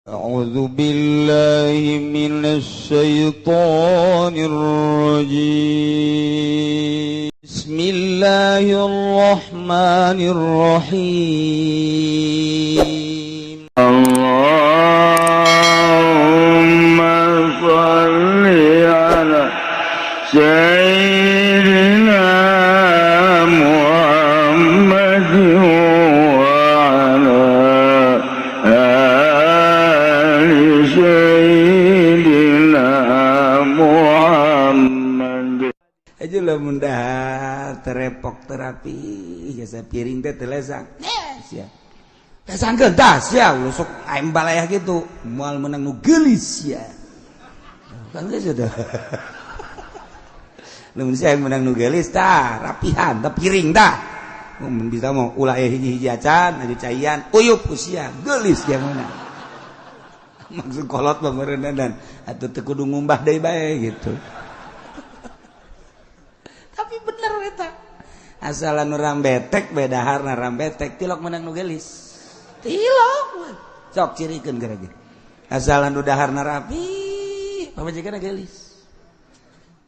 أعوذ بالله من الشيطان الرجيم. بسم الله الرحمن الرحيم. اللهم صل على سيدنا محمد وعلى آل سيدنا محمد. Aja lamun dahar terepok terapi jasa piring teh teu lesang. Sia. Lesangkeun tah sia ulah sok aing balayah gitu. Moal meunang nu geulis sia. Kan geus sudah. Lamun sia meunang nu geulis tah rapihan tah piring tah. Mun bisa mau ulah aya hiji-hiji acan aya caian uyup ku sia geulis dia meunang. Maksud kolot mah meureun dan atuh teu kudu ngumbah deui bae gitu. Tapi bener eta. Asalan urang betek bedaharna rambetek tilok menang nu geulis. Tilok. Sok cirikeun geura ge. Asalan nu daharna rapi, pamajikanna geulis.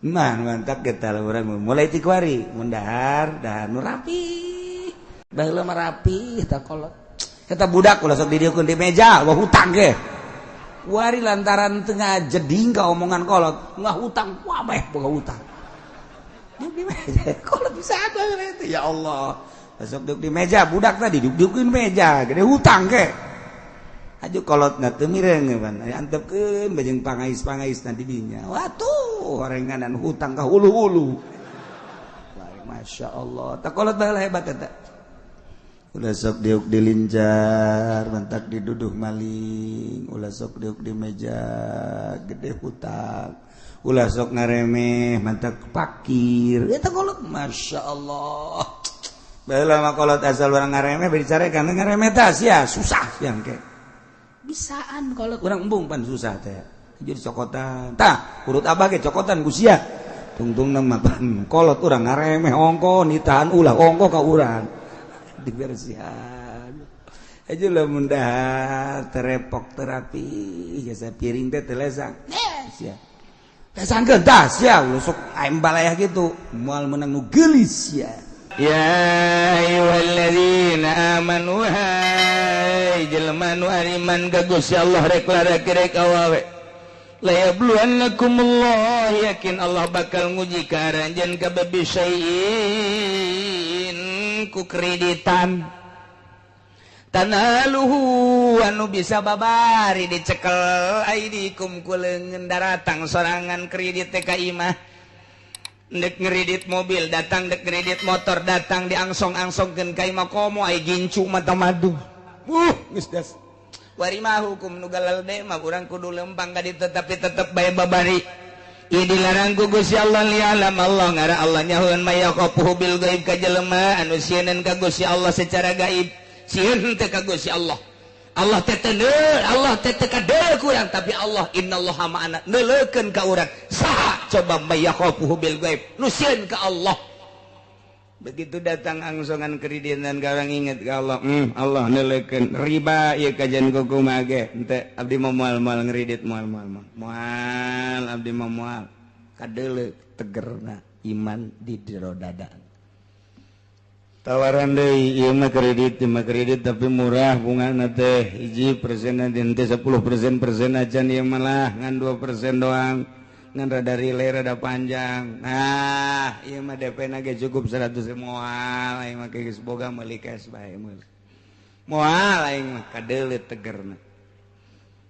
Mah mantap kita urang mulai ti kuari mun dahar dahar nu rapi. Baheula mah rapi eta kolot. Eta budak ulah sok didieukeun di meja, wah hutang ge. Wari lantaran tengah jeding ka omongan kolot, nggak hutang, wabeh boga hutang. Duduk di meja, kolot bisa ada itu ya Allah. Besok duduk di meja, budak tadi duduk meja, gede hutang ke. Aju kolot na teu mireng pan, antepkeun bajeng pangais-pangais nanti dinya. Watuh, orenganan hutang ka hulu-hulu. Masya Allah, tak kolot baheula hebat eta. Ulah sok diuk dilincar, mantak diduduh maling, ulah sok diuk di meja, gede hutang. Ulah sok ngaremeh mantak pakir eta kolot Masya Allah. Baheula mah kolot asal urang ngaremeh bicara karena ngaremeh tah sia susah yang ke bisaan kolot urang embung pan susah teh jadi cokotan tah urut abah ge cokotan ku sia tungtungna mah pan kolot urang ngaremeh ongko nitahan ulah ongko ka urang dibersihan aja lamun dahar terepok terapi jasa piring teh teu lesang sia. Lesangkeun tah sia ulah sok aing balayah gitu moal meunang nu geulis sia. Ya ayyuhalladzina amanu hai jelema nu ariman ka Gusti Allah rek lalaki rek awewe la yabluwannakumullah yakin Allah bakal nguji ka aranjeun kabeh bisyai'in ku kreditan tanaluhu anu bisa babari dicekel aidikum ku leungeun daratang sorangan kredit teh ka imah dek ngeredit mobil datang dek ngeredit motor datang diangsong-angsongkeun ka imah komo ai gincu mata madu geus das wari mah hukum nu galalde mah urang kudu lempang ka ditu tapi tetep bae babari ieu dilarang ku Gusti Allah lialam Allah ngara Allah nyahoeun mayaqafuhu bil gaib ka jelema anu sieun ka Gusti Allah secara gaib sieun teh ka Gusti Allah. Allah teh teu Allah teh teu kadeuleu ku urang tapi Allah innallaha ma'ana neuleukeun ka urang saha coba mayaqafuhu bil gaib nu sieun ka Allah. Begitu datang angsongan kreditan ka urang inget ka Allah, Allah neuleukeun riba ieu kajian kumaha ge henteu abdi mah moal-moal ngredit moal-moal moal abdi mah moal kadeuleu tegerna iman di jero dada. Tawaran deui ieu mah kredit tapi murah bungana teh hiji persen teh 10% persen acan ieu malah ngan 2% doang ngan rada relay rada panjang. Nah ieu mah DP na ge cukup 100 moal aing mah geus boga meuli cash bae meuli moal aing mah kadeuleu tegerna.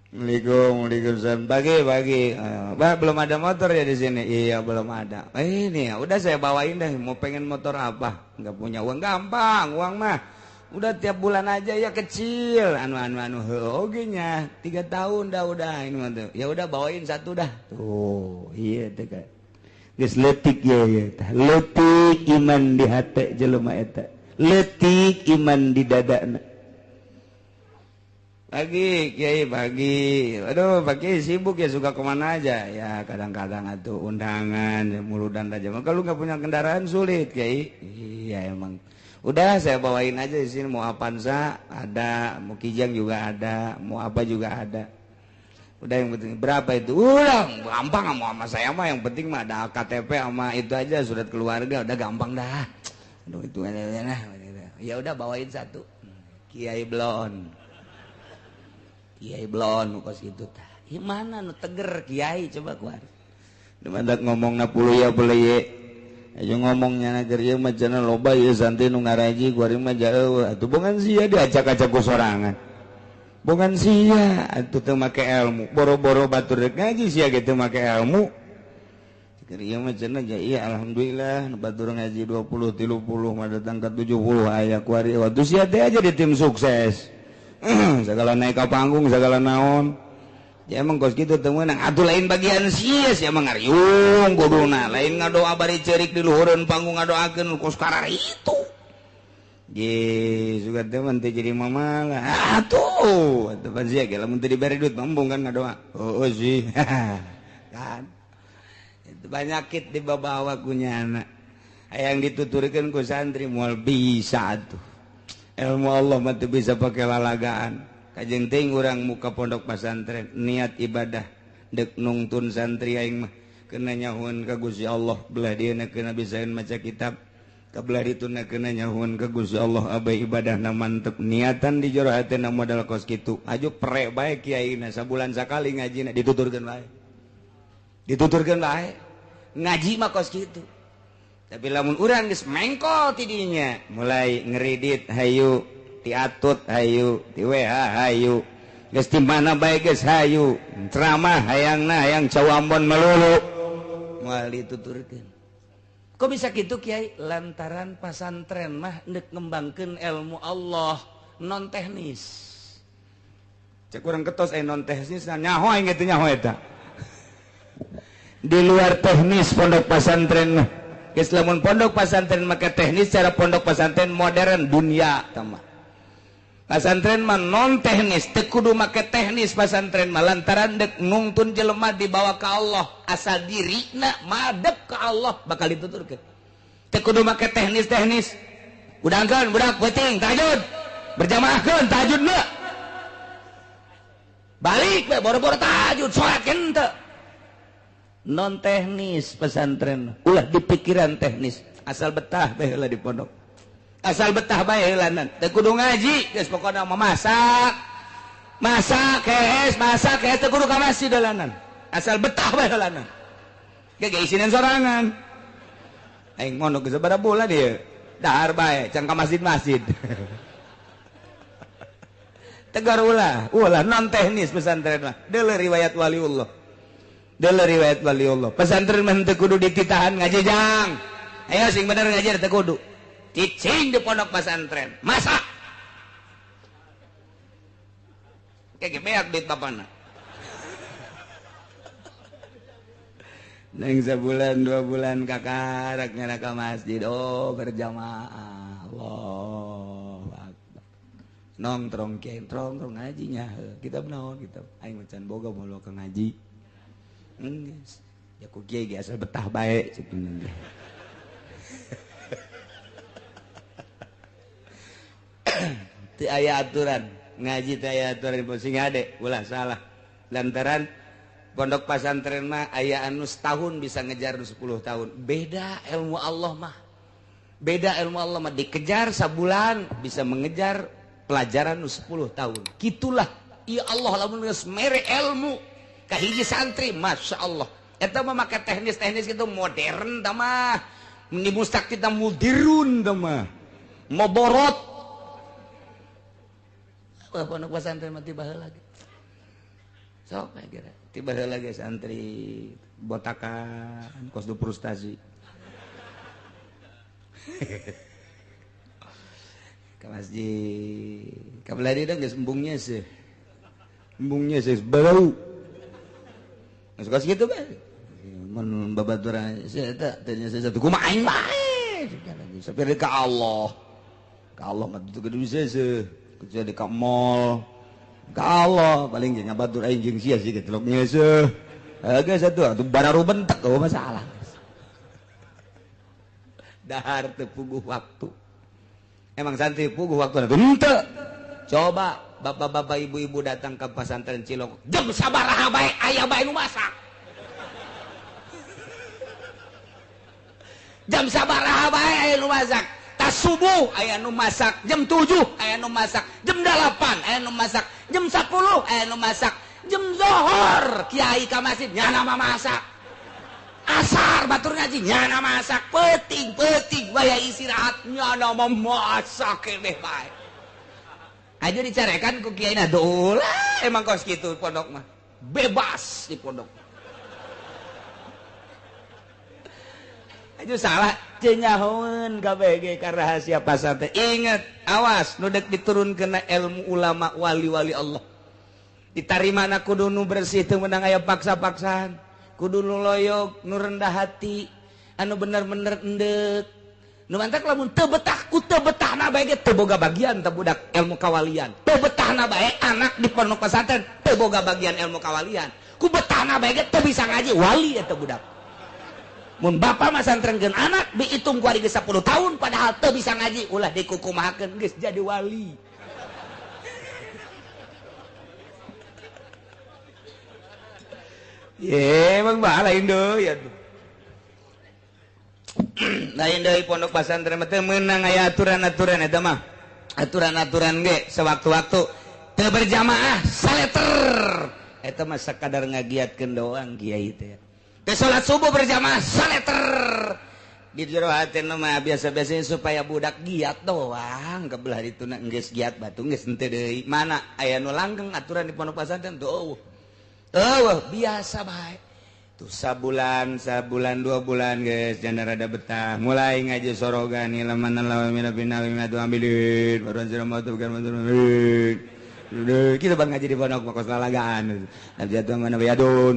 Assalamualaikum, waalaikumsalam. Pagi, pagi. Bah, belum ada motor ya di sini? Iya, belum ada. Ini ya, udah saya bawain deh. Mau pengen motor apa? Nggak punya uang, gampang, uang mah. Udah tiap bulan aja ya kecil. Anu anu anu oge nya. 3 tahun dah udah ini mah tuh. Ya udah bawain satu dah. Tuh, iya teh kan. Geus leutik ya ya tah. Leutik iman di hate jelema eta. Leutik iman di dadana. Pagi, Kiai pagi. Aduh, pagi sibuk ya suka kemana aja. Ya kadang-kadang atuh undangan, ya, muludan aja. Kalau nggak punya kendaraan sulit, Kiai. Iya emang. Udah saya bawain aja di sini mau Avanza ada, mau Kijang juga ada, mau apa juga ada. Udah yang penting berapa itu? Udah gampang sama saya mah, yang penting mah ada KTP sama itu aja surat keluarga udah gampang dah. Aduh itu nah. Ya udah bawain satu. Kiai Blon. Kiai Blon kos kitu tah. Ieu mana nu teger kiai coba kuar. Demandak ngomongna puluh ya boleh ye. Ayo ngomongnya na keur ieu mah cenah loba ieu santri nu ngaraji kuari mah jauh. Atuh bongan sia diacak-acak ku sorangan. Bukan sia atuh teu make ilmu, boro-boro batur rek ngaji sia ge teu make ilmu. Keur ieu mah cenah ja ieu alhamdulillah nu batur ngaji 20 30 mah datang ka 70 aya kuari atuh sia teh aja di tim sukses. Segala naik ka panggung segala naon. Ya emang kos kitu teu meunang atuh lain bagian sia sia mah ngariung kuduna lain ngadoa bari ceurik di luhureun panggung ngadoakeun kos kararitu. Ye, suka teman teh jadi mama lah. Atuh, atuh pan sia ge lamun teu dibere duit mambung kan ngadoa. Oh, oh sih. Kan. Itu banyakit dibawa ku nyana. Hayang dituturkeun ku santri moal bisa atuh. Ilmu Allah mah teu bisa pake lalagaan. Kajeng teuing urang muka pondok pesantren niat ibadah deuk nungtun santri aing mah kena nyahueun ka Gusti Allah belah dieuna kena bisaeun maca kitab. Kabelah dituna kena nyahuan ke Gusti Allah abai ibadahna mantep niatan di jero hatena modal kos kitu aju pre bae kiaina sabulan sakali ngajina dituturkeun bae dituturkeun bae ngaji mah kos kitu tapi lamun urang geus mengkol ti dinya mulai ngeridit hayu ti atut hayu ti WH hayu geus ti mana bae geus hayu ceramah hayangna hayang cawambon melulu moal dituturkeun. Kok bisa gitu Kiai? Lantaran pasantren mah ndek ngembangkeun ilmu Allah non teknis. Cek urang ketos non teknis nyaho aing kitu nyaho eta. Di luar teknis pondok pesantren mah. Geus lamun pondok pesantren make teknis cara pondok pesantren modern dunia tah mah. Pasantren mah non teknis, teu kudu make teknis pasantren mah lantaran dek nungtun jelema dibawa ke Allah, asal dirina madep ke Allah bakal dituturkeun. Teu kudu make teknis-teknis. Udangkeun budak peuting tahajud. Berjamaahkeun tahajudna. Balik we boro-boro tahajud salat henteu. Non teknis pesantren, ulah dipikiran teknis, asal betah bae heula di pondok. Asal betah bae heulanan teu kudu ngaji geus pokona mah masak masak kees masak kees teu kudu ka masjid heulanan asal betah bae heulanan ge ge isinan sorangan aing mondok geus sabaraha bulan ieu dahar bae can ka masjid-masjid tegar ulah ulah non teknis pesantren mah deuleu riwayat waliullah deuleu riwayat waliullah pesantren mah teu kudu dititahan ngaji jang ayo sing bener ngaji teu kudu cicing di pondok pesantren masak kayak beak duit bapana neng sebulan 2 bulan kakarak nyana ka masjid oh berjamaah Allahu akbar nongtrong kiai nongtrong ngajinya kitab naon kitab aing macan boga moal ka ngaji geus ya ku kiai ge asal betah bae cek teu aya aturan ngaji teu aya aturan sing ade ulah salah lantaran pondok pesantren mah aya anu setahun bisa ngejar nu 10 tahun beda ilmu Allah mah beda ilmu Allah mah dikejar sabulan bisa mengejar pelajaran nu 10 tahun kitulah ya Allah lamun geus mere ilmu ka hiji santri Masya Allah eta mah make teknis-teknis kitu modern tah mah ni mustak kita mudirun tah mah moborot pondok pesantren mah tiba heula ge. Sok kira tiba heula ge santri botakan kos du frustasi. Ka masjid. Ka belah dieu geus embungnya sih. Embungnya sih bau. Geus kos kitu bae. Mun babaturan sih eta teh nya satu kumaha aing bae. Sampai ka Allah. Ka Allah mah teu kudu bisa sih. Kecuali ka mall ka Allah paling jeung ngabatur aing jeung sia sih getelok nyeuseuh geus atuh atuh bararu bentek oh masalah dahar teu puguh waktu emang santri puguh waktu henteu coba Bapak-bapak ibu-ibu datang ke pesantren Cilongok jam sabaraha bae aya bae nu masak. Jam sabaraha bae aya nu masak. Tas subuh aya nu masak, jam 7 aya nu masak, jam 8 aya nu masak, jam 10 aya nu masak, jam zohor kiai ka masjid nyana masak. Asar batur ngaji nyana masak, peuting-peuting waya istirahat nyana memasak keneh bae. Aja dicarekan ku kiai na dolah emang kos kitu pondok mah. Bebas di pondok. Aja salah cenyahoeun kabeh ka rahasia pasantren. Ingat, awas nu deuk diturunkeun ilmu ulama wali-wali Allah. Ditarimana kudu nu bersih teu meunang aya paksa-paksaan. Kudu nu loyog, nu rendah hati, anu bener-bener endeuk. Nu mantak lamun teu betah ku teu betahna bae ge teu boga bagian teh budak ilmu kawalian. Teu betahna bae anak di pondok pesantren teu boga bagian ilmu kawalian. Ku betahna bae ge teu bisa ngaji wali eta budak. Mun bapa masantrenkeun anak diitung ku ari geus 10 tahun padahal teu bisa ngaji ulah dikukumahakeun geus jadi wali. Ye emang bae lain deui atuh. Lain deui pondok pesantren mah teu meunang aya aturan-aturan eta mah. Aturan-aturan ge sewaktu-waktu teu berjamaah saleter. Eta mah sakadar ngagiatkeun doang kiai teh. Teu salat subuh berjamaah saleter. Di jero hatena mah biasa-biasanya supaya budak giat doang kebelah dituna geus giat batu geus henteu deui. Mana aya nu langgeng aturan di pondok pesantren tuh. Eueuh biasa bae. Tuh sabulan, 2 bulan guys, jangan rada betah. Mulai ngaji sorogan laman lawan mina bina mina tu ambilin, baru anjir mau tu bukan kita bang ngaji di pondok makos lalagaan. Nabi jatuh mana bayadun,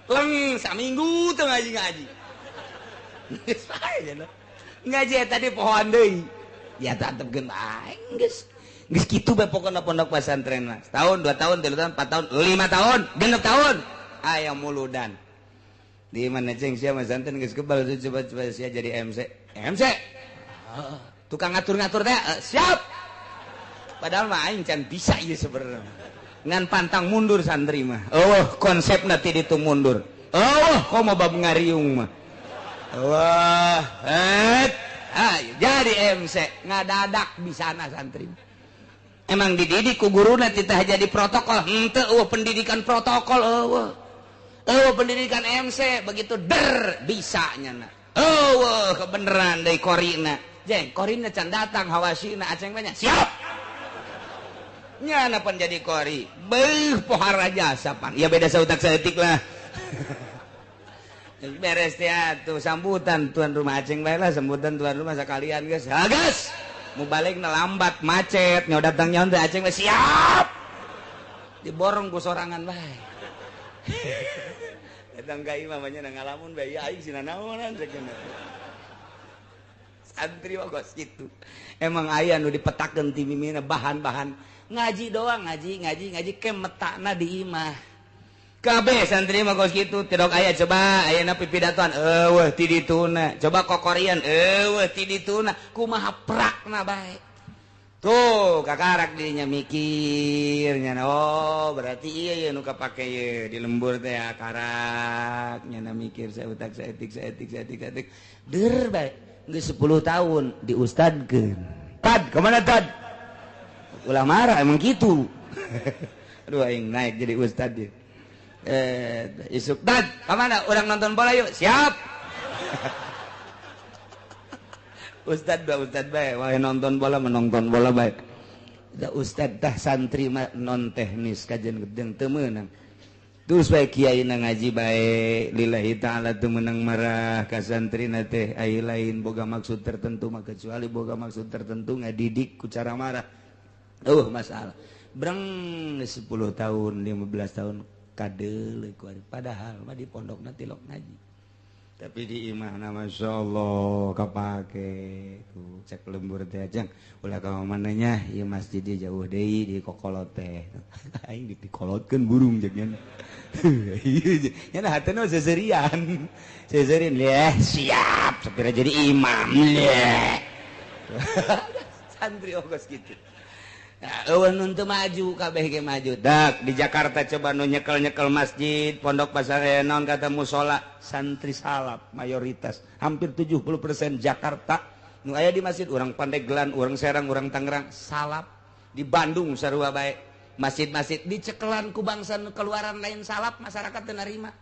leng saminggu tuh ngaji. Ngaji tadi pohon deui. Ya tetep bae geus. Geus kitu bae pokona pondok pesantren mah. Setahun, 2 tahun, 3 tahun, 4 tahun, 5 tahun, 6 tahun. Aya muludan. Di mana ceng sia masantren geus kebal coba-coba sia jadi MC. MC. Tukang ngatur-ngatur teh siap. Padahal mah aing can bisa ieu sebenarnya. Ngan pantang mundur santri mah. Eueuh konsepna ti ditu mundur. Eueuh komo bab ngariung mah. Wah, jadi MC ngadadak bisana santri. Emang dididik ku guruna titah jadi protokol henteu eueuh pendidikan protokol eueuh. Eueuh pendidikan MC begitu der bisa nyana. Eueuh kebeneran deui korina. Jeng korina can datang hawasina aceng banyak. Siap. Nyana pan jadi kori. Beuh pohara jasa pan. Ya beda sautak saeutik lah. Beres teh atuh sambutan tuan rumah aceng bae lah sambutan tuan rumah sakalian geus. Ha geus. Mau balik na lambat macet nyawa datang nyawa teh aceng siap diborong ku sorangan bae datang ka imah mah nya ngalamun bae aing sina naonan sakeuna santri mah kos kitu emang aya nu dipetakeun ti mimina bahan-bahan ngaji doang ngaji ke metakna di imah kabeh santri mah kos kitu tidak aya coba ayeuna pipidatoan eueuh ti dituna coba kokorian eueuh ti dituna kumaha prakna bae tuh kakarak dirinya mikir nya oh berarti iya ye nu kapake ye di lembur teh karak nya mikir sautak saeutik saeutik der bae geus 10 tahun diustadkeun tad kemana tad ulah marah emang kitu aduh aing naik jadi ustad dia. Isuk dad kemana orang nonton bola yuk siap ustad ba ustad bae wah nonton bola menonton bola bae da ustad tah santri mah non teknis kajian gedeng teu meunang terus bae kiai na ngaji bae lillahi taala teu meunang marah ka santrina teh ai lain boga maksud tertentu mah kecuali boga maksud tertentu ngadidik ku cara marah masalah breng 10 tahun 15 tahun kadeuleuh ku ari padahal mah di pondokna tilok ngaji tapi di imahna masyaallah kapake tuh cek lembur teh ajang ulah ka mana nya ieu masjid jauh deui di kokolot teh aing dikolotkeun burung jeung nya nya hatena seserian seserian leh siap sapira jadi imam leh Santri ogos gitu. Nah, eueuh nu teu maju kabeh ge maju. Dak di Jakarta coba nu nyekel-nyekel masjid, pondok pasar naon kata musola, santri salaf mayoritas. Hampir 70% Jakarta nu aya di masjid urang Pandeglang, urang Serang, urang Tangerang salaf. Di Bandung sarua bae. Masjid-masjid dicekelan ku bangsa nu keluaran lain salaf, masyarakat teu narima.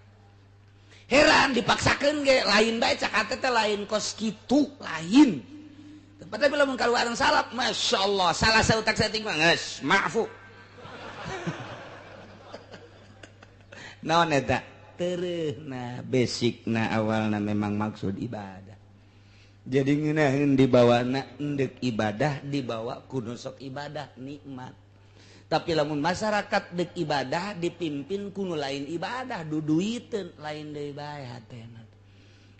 Heran dipaksakeun ge lain bae cak hate teh lain kos kitu, lain. Tapi lamun keluaran salaf, Masya Allah, salah sautak saeutik mah geus maafu. Naon eta? Tereuhna basicna awalna memang maksud ibadah. Jadi ngeunaheun dibawana endek ibadah dibawa ku nu sok ibadah nikmat. Tapi lamun masyarakat dek ibadah dipimpin ku nu lain ibadah duduiteun lain deui bae hatena.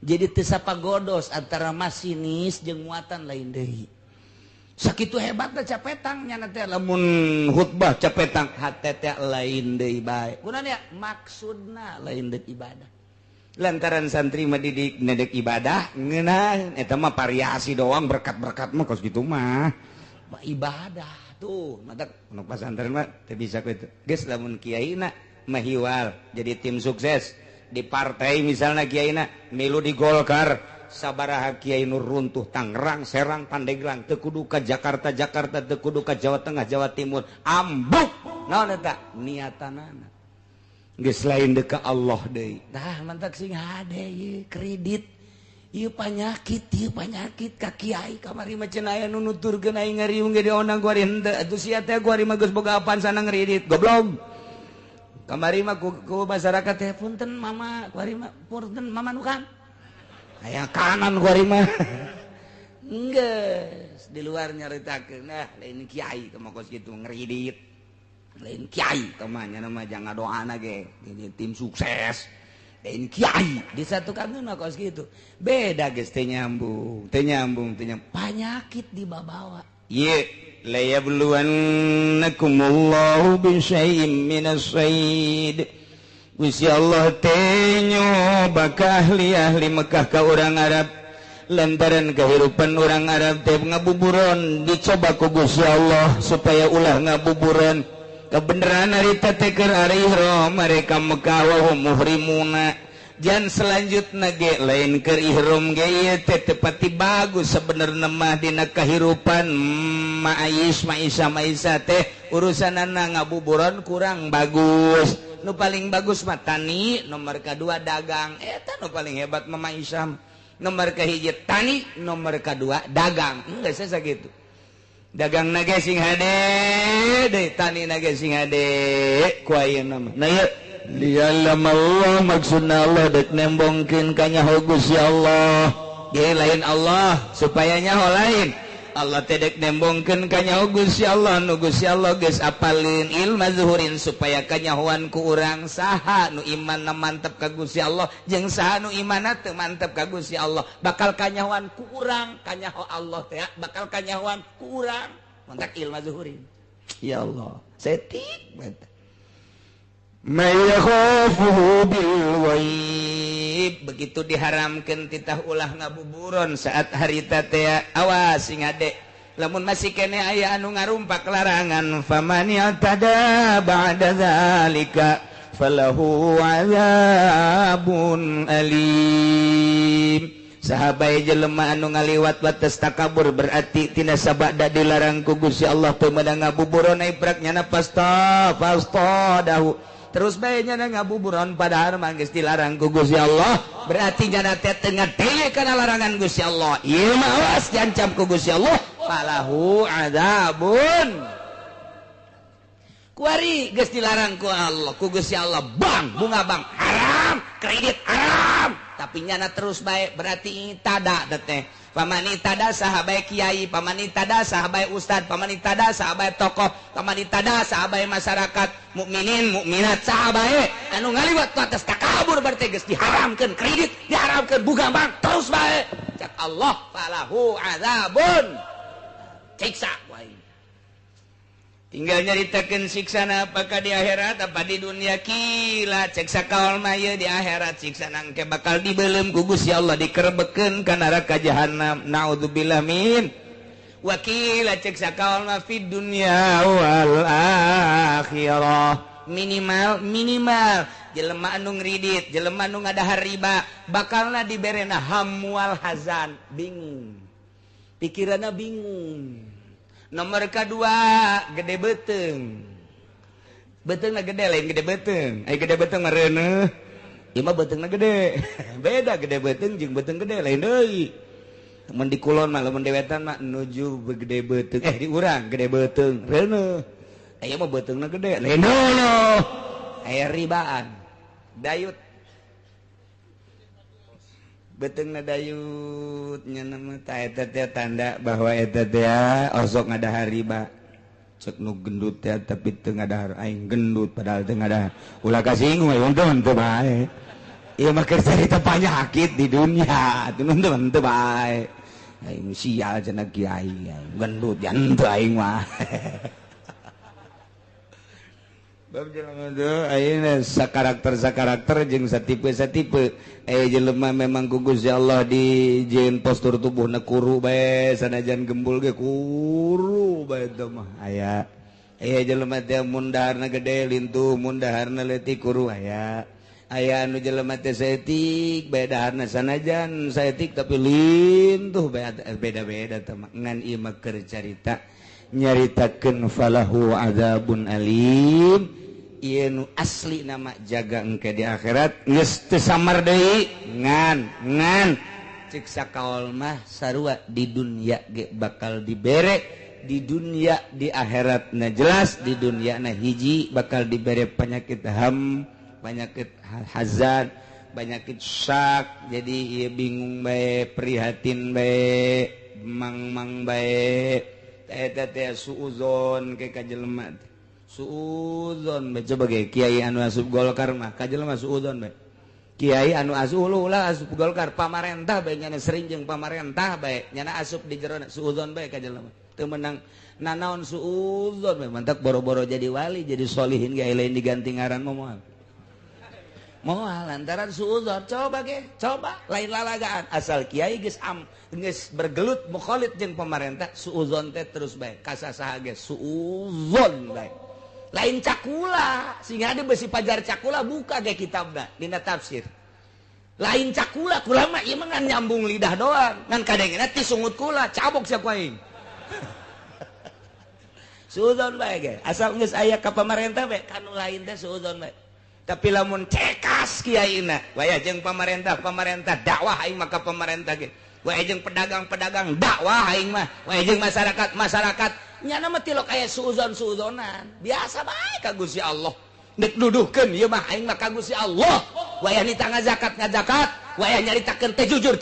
Jadi teu sapagodos antara masinis jeung muatan lain deui. Sakitu hebatna capetang nyana teh lamun khutbah capetang hate teh lain deui bae. Kunaon ya? Maksudna lain deuk ibadah. Lantaran santri mah didik nedek ibadah ngeunah eta mah variasi doang berkat-berkat mah kos kitu mah. Ibadah tuh matak nu pasantren mah teu bisa kitu. Geus lamun kiaina mahiwal jadi tim sukses di partai misalnya kiaina milu di Golkar sabaraha kiai nu runtuh Tangerang, Serang, Pandeglang teu kudu ka Jakarta, Jakarta teu kudu ka Jawa Tengah, Jawa Timur ambuk naon eta niatanana geus lain deuk ka Allah deui. Tah mantak sing hade ieu kredit ieu panyakit ka kiai kamari mah cenah aya nu nuturkeun aing ngariung ge diondang ku ari henteu atuh sia teh ku ari mah geus boga apaan sana ngredit goblok. Kamari mah ku masyarakat teh punten mama ku ari mah punten mama nu kan aya kanan ku ari mah geus di luar nyaritakeun nah lain kiai teh mah kos kitu ngredit lain kiai teh mah nya mah jangan doana ge jadi tim sukses lain kiai disatukan mah kos kitu beda geus teu nyambung teu nyambung teu nyambung panyakit dibabawa ieu layabluwannakumullahu bisyai'im minas sayd. Gusti Allah teh nyoba ka ahli-ahli Mekah ka urang Arab lantaran kehidupan urang Arab teh ngabuburon dicoba ku Gusti Allah supaya ulah ngabuburon kebenaran harita teh keur ari ihram mereka Mekah wa hum muhrimuna. Jan selanjutna ge lain keur ihram ge ieu teh tepati bagus sebenarna mah dina kahirupan maais maisa maisa teh urusanana ngabuburon kurang bagus. Nu paling bagus mah tani, nomor kadua dagang. Eta nu paling hebat mah maisa. Nomor kahiji tani, nomor kadua dagang. Geus sakitu. Dagang na ge sing hade deui, tani na ge sing hade ku ayeuna mah. Nah ieu lialam Allah maksudna Allah dek nembongkeun ka nyaho Gusti Allah ge lain Allah supaya nyaho lain Allah teh dek nembongkeun ka nyaho Gusti Allah nu Gusti Allah geus apalin ilma zuhurin supaya kanyahoan ku urang saha nu imanna mantep ka Gusti Allah jeung saha nu imanna teu mantep ka Gusti Allah bakal kanyahoan ku urang kanyaho Allah teh bakal kanyahoan ku urang mantak ilma zuhurin. Ya Allah setik banget. Mayakhafuhu bil ghaib begitu diharamkeun titah ulah ngabuburon saat harita teh awas sing hade lamun masih kene aya anu ngarumpak larangan faman yatada ba'da zalika falahu azabun alim. Sahabai jelema anu ngaliwat wates takabur berarti tina sabada dilarang ku Gusti Allah teu meunang ngabuburon iprak nyana pasta dahu terus bae nyana ngabuburon padahal mah geus dilarang ku Gusti Allah berarti nyana teh teu ngadenge kana larangan Gusti Allah ieu mah awas diancam ku Gusti Allah falahu adzabun. Kuari geus dilarang ku Allah ku Gusti Allah bang bunga bang haram kredit haram tapi nyana terus bae berarti tada teh pamani tada saha bae kiai pamani tada saha bae ustad pamani tada saha bae tokoh pamani tada saha bae masyarakat mukminin mukminat saha bae anu ngaliwat atas takabur berarti geus diharamkeun kredit diharamkeun bunga bang terus bae cak Allah falahu azabun siksa wae. Tinggal nyaritakeun siksana apakah di akhirat apa di dunia kila cek sakaol mah ieu di akhirat siksana engke bakal dibeuleum ku Gusti Allah dikerebekeun ka neraka jahanam naudzubillah min Wakila cek sakaol mah fid dunya wal akhirah. Minimal minimal jelema anu ngridit, jelema anu ngadahar riba bakalna diberena hamwal hazan, bingung. Pikiranna bingung. Nomor kedua gede beuteung. Beuteungna gede lain gede beuteung. Ai gede beuteung mah reuneuh. Ieu mah beuteungna gede. Beda gede beuteung jeung beuteung gede lain deui. Mun di kulon mah lamun dewetan mah nuju gede beuteung. Di urang gede beuteung reuneuh. Aya mah beuteungna gede lain deui. Aya ribaan. Dayut. Beuteungna dayut nya mah ta eta teh tanda bahwa eta teh osok ngadahar riba. Cek nu gendut teh tapi teu ngadahar, aing gendut padahal teu ngadahar. Ulah kasinggung aya untung teu bae. Ieu mah keur carita panyakit di dunia, atuh teman teu bae. Aing sial cenah kiai, gendut jan teu aing mah. Bab jelema teh ayeuna sakarakter-sakarakter jeung satipe-satipe. Jelema memang ku Gusti Allah dijieun postur tubuhna kuru bae, sanajan gembul ge kuru bae teh mah aya. Jelema teh mun daharna gede lintuh, mun daharna leutik kuru aya. Aya anu jelema teh saeutik bae daharna sanajan saeutik tapi lintuh bae, beda-beda teh mah. Ngan ieu mah keur carita nyaritakeun falahu adzabun alim. Ieu nu asli nama jaga engke di akhirat geus teu samar deui ngan ngan cek sakaol mah sarua di dunia ge bakal dibere, di dunia di akhirat na jelas di dunia na hiji bakal dibere penyakit ham, penyakit hazan, penyakit syak. Jadi ieu bingung bae, prihatin bae, mang-mang bae. Eta teh suuzon ke ka jelema teh. Suuzon bae coba ge kiai anu asup Golkar mah ka jelema suuzon bae. Kiai anu asup ulah asup Golkar pamarentah bae nyana sering jeung pamarentah bae nyana asup di jerona suuzon bae ka jelema. Teu meunang nanaon suuzon bae mantak boro-boro jadi wali jadi solihin ge lain diganti ngaran mah moal. Moal lantaran suuzon coba ge coba lain lalagaan asal kiai geus am geus bergelut mukhalid jeung pamarentah suuzon teh terus bae kasasaha ge suuzon bae. Lain cakula sehingga ada besi pajar cakula buka ge kitabna dina tafsir. Lain cakula kula mah ieu mah ngan nyambung lidah doang ngan kadengena ti sungut kula cabok sia ku aing. Suuzon bae ge asal geus aya ka pamarentah bae kanu lain teh suuzon bae. Tapi lamun cekas kiaina waya jeung pamarentah pamarentah dakwah aing mah ka pamarentah ge. Waya jeung pedagang-pedagang dakwah aing mah, waya jeung masyarakat masyarakat nyana mah tilok aya suuzon-suuzonan. Biasa bae ka Gusti Allah. Nek duduhkeun ieu mah aing mah ka Gusti Allah. Waya nita ngazakat ngazakat, waya nyaritakeun teh jujur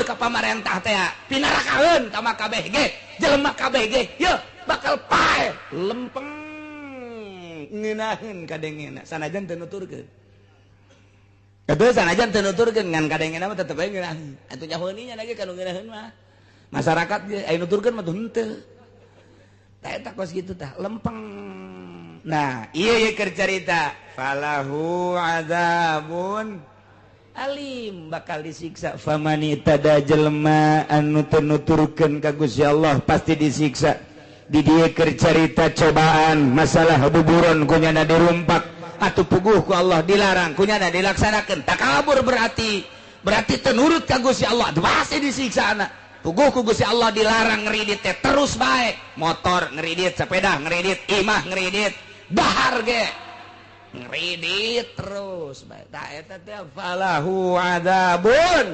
ka pamarentah teh. Pinarakaeun ka mah kabeh ge, jelema kabeh ge, yeuh bakal pae lempeng ngeunaheun kadengena sanajan teu nuturkeun. Atuh sanajan teu nuturkeun ngan kadengena mah tetep bae ngeunaheun. Atuh nyahoeun nya lagi kanu ngeunaheun mah. Masyarakat ge aya nuturkeun mah tuh henteu. Tah eta kos kitu tah lempeng. Nah, ieu ye keur carita falahu adzabun alim bakal disiksa. Famani tada jelema anu teu nuturkeun ka Gusti Allah pasti disiksa. Di dieu keur carita cobaan masalah buburon kunyana dirumpak atuh puguh ku Allah dilarang kunyana dilaksanakeun takabur berarti berarti teu nurut ka Gusti Allah pasti disiksa anak. Puguh ku Gusti Allah dilarang ngeridit teh terus bae motor ngeridit, sepeda ngeridit, imah ngeridit, dahar ge ngeridit terus bae. Tah eta teh falahu adzabun.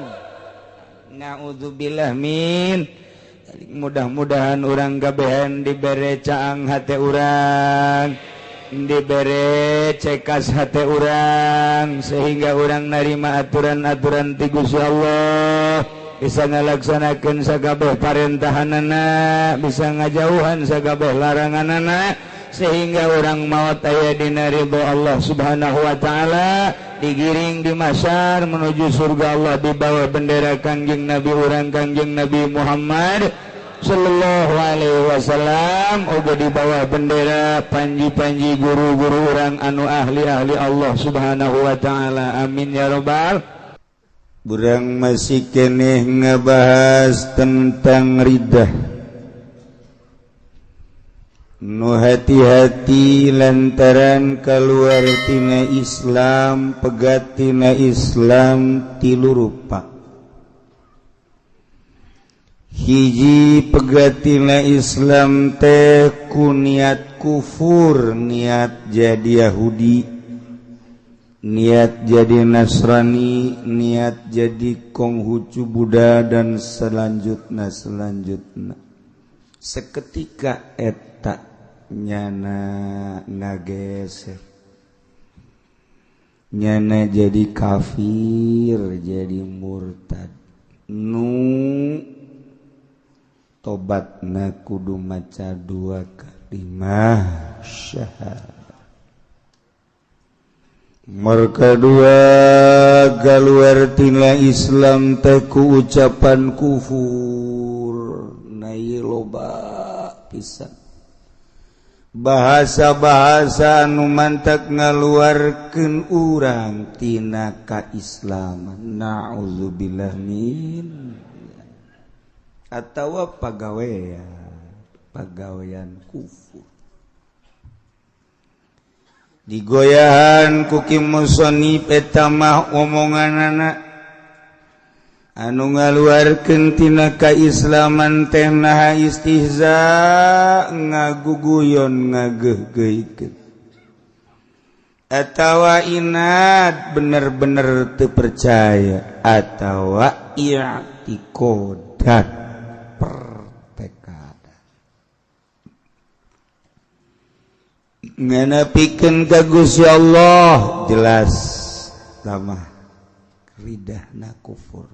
Naudzubillah min. Mudah-mudahan urang kabehan dibere caang hate urang, dibere cekas hate urang sehingga urang narima aturan-aturan ti Gusti Allah, bisa ngalaksanakeun sakabeh parentahanana, bisa ngajauhan sakabeh laranganana sehingga urang maot aya dina ridho Allah Subhanahu wa taala, digiring di mahsyar menuju surga Allah di bawah bendera Kangjeng Nabi urang Kangjeng Nabi Muhammad sallallahu alaihi wasallam, oge di bawah bendera panji-panji guru-guru urang anu ahli-ahli Allah Subhanahu wa taala. Amin ya rabbal. Burang masih keneh ngebahas tentang riddah. Nu hati-hati lantaran keluar tina Islam, pegat tina Islam tilu rupa. Hiji pegat tina Islam teh ku niat kufur, niat jadi Yahudi, niat jadi Nasrani, niat jadi Konghucu Buddha dan selanjutnya selanjutnya. Seketika eta nyana ngageser, nyana jadi kafir, jadi murtad. Nu tobatna kudu maca dua kalimah syahadat. Merka dua kaluar tina Islam teh ku ucapan kufur. Nah ieu loba pisan bahasa-bahasa anu mantak ngaluarkeun urang tina kaislaman. Na'udzubillah min atawa pagawean kufur. Digoyahan ku Ki Musonib eta mah omonganana anu ngaluarkeun tina kaislaman teh naha istihza, ngaguguyon, ngageuhgeuhkeun atawa inad, bener-bener teu percaya, atawa i'tiqodan, pertekada nganapikeun ka Gusti Allah jelas lamah ridahna kufur.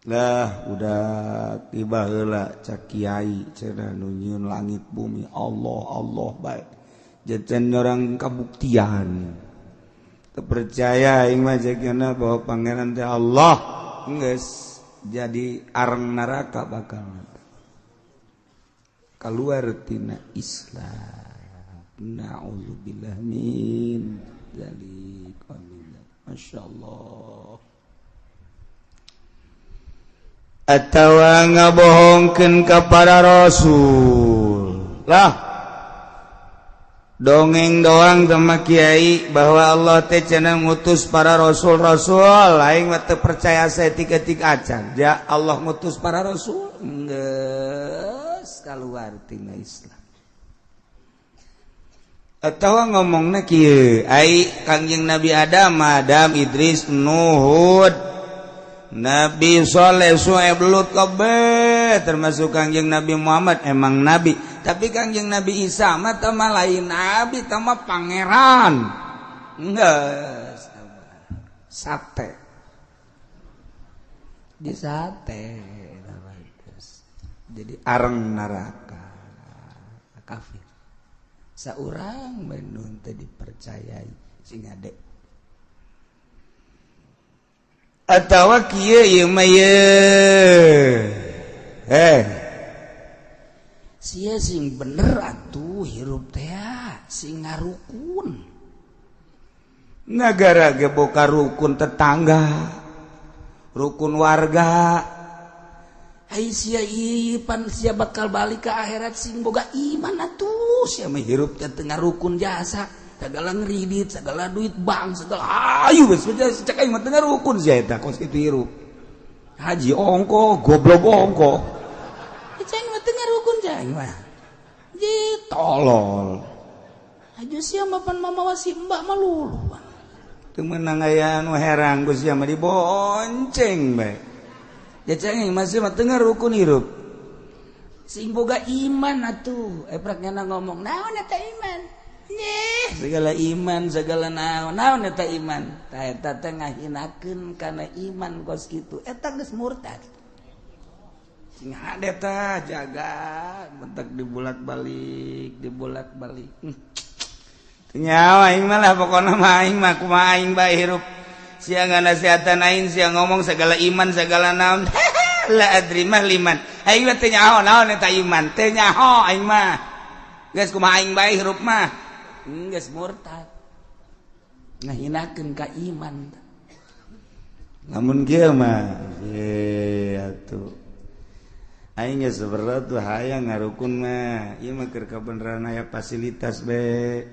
Lah udah tiba heula cak kiai cenah nu nyieun langit bumi Allah Allah bae jajan orang kabuktian teu percaya aing mah jagana bahwa pangeran teh Allah geus jadi areng neraka bakal keluar tina Islam. Na'udzubillah min dzalik. Amin. Masyaallah. Atawa ngabohongkeun ka para rasul. Lah dongeng doang sama kiai bahwa Allah teh cenah ngutus para rasul-rasul, aing mah teu percaya saeutik-eutik acan. Ja Allah ngutus para rasul geus kaluar tina Islam. Atawa ngomongna kieu, ai Kangjeng Nabi Adam, Adam, Idris, Nuh, Nabi Soleh, Su'aib, Lut kabeh termasuk Kangjeng Nabi Muhammad emang nabi, tapi Kangjeng Nabi Isa mah teh mah lain nabi, teh mah pangeran. Geus sate. Di sate jadi areng neraka kafir. Saurang menun teh dipercayai sing ade. Atawa kieu ieu mah ye. Sia sing bener atuh hirup teh sing ngarukun. Nagara ge boka rukun tetangga, rukun warga. Ai sia ieu pan sia bakal balik ke akhirat sing boga iman atuh. Sia mah hirup teh teu ngarukun jasa, segala ngeridit, segala duit bank, segala ayu geus cek aing mah teu ngarukun sia eta kos kitu hirup. Haji ongko, goblok ongko. Cek aing mah teu ngarukun cek aing mah. Ji tolol. Aju sia mah pan mamawa si mbak mah lulu. Teu meunang aya anu herang ku sia mah dibonceng bae. Ya cek aing masih mah teu ngarukun hirup. Sing boga iman atuh. Eprak nyana ngomong, naon eta iman? Nyeh, segala iman, segala naon, naon eta iman. Tah eta teh ngahinakeun kana iman kos kitu. Eta geus murtad. Sing hade tah jaga, bentak dibolak-balik, dibolak-balik. Teu nyawa aing mah lah pokona mah aing mah kumaha aing bae hirup. Sia nganasihatan aing, sia ngomong segala iman, segala naon. La adri mah liman. Aing mah teu nyaho naon eta iman, teu nyaho aing mah. Geus kumaha aing bae hirup mah. Geus murtad. Ngahinakeun ka iman. Lamun kieu mah ye atuh. Aing geus berat tuh hayang ngarukun mah ieu mah keur kabeneran aya fasilitas be.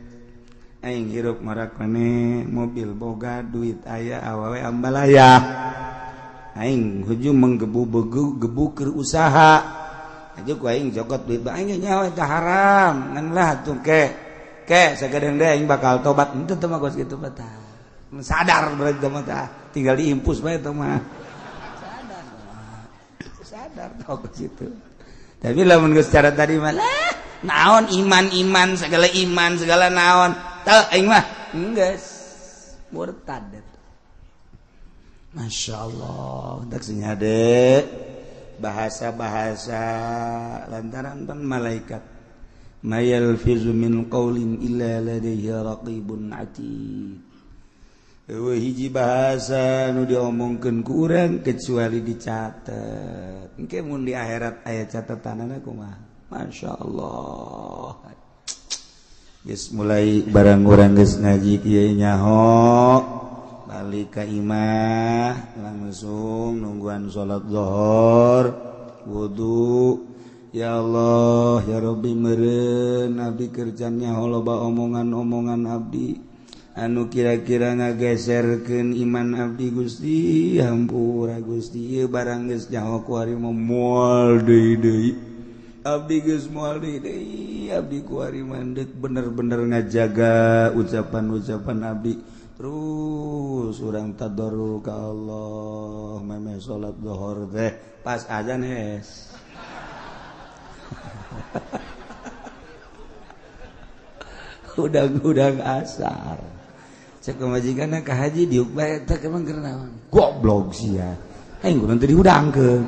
Aing hirup marak maneh mobil boga duit aya awewe ambalaya. Aing hujung menggebu-gebu gebu keur usaha. Aja ku aing jokot duit ba aing nyawa teh haram ngan lah tuh ke. Ke sagadeng deui aing bakal tobat henteu teh mah geus kitu mah tah. Sadar berarti teh mah tah tinggal diimpus bae teh mah. Sadar tau ke situ. Tapi lamun geus cara tadi mah lah naon iman-iman segala iman segala naon. Teu aing mah geus murtad eta. Masya Allah, tak sing hade bahasa-bahasa lantaran pan malaikat. Ma yalfizu min qaulin illa ladaihi raqibun atid. Eueuh hiji bahasa nu diomongkeun ku urang kecuali dicatet. Engke mun di akhirat aya catatanana kumaha? Masya Allah. Geus mulai barang urang geus ngaji kieu nyaho balik ka imah langsung nungguan salat zuhur wudu. Ya Allah ya Rabbi meureun abdi kerja nyaho loba omongan-omongan abdi anu kira-kira ngageserkeun iman abdi Gusti hampura Gusti ieu barang geus nyaho ku ari mah moal deui deui abdi geus moal deui deui abdi ku ari mah deuk bener-bener ngajaga ucapan-ucapan abdi terus urang tadarru ka Allah memeh salat zuhur teh pas azan hes udang-udang asar cek pamajikanna ka haji diuk bae teh emang keur naon goblok sia aing kudu teu dihudangkeun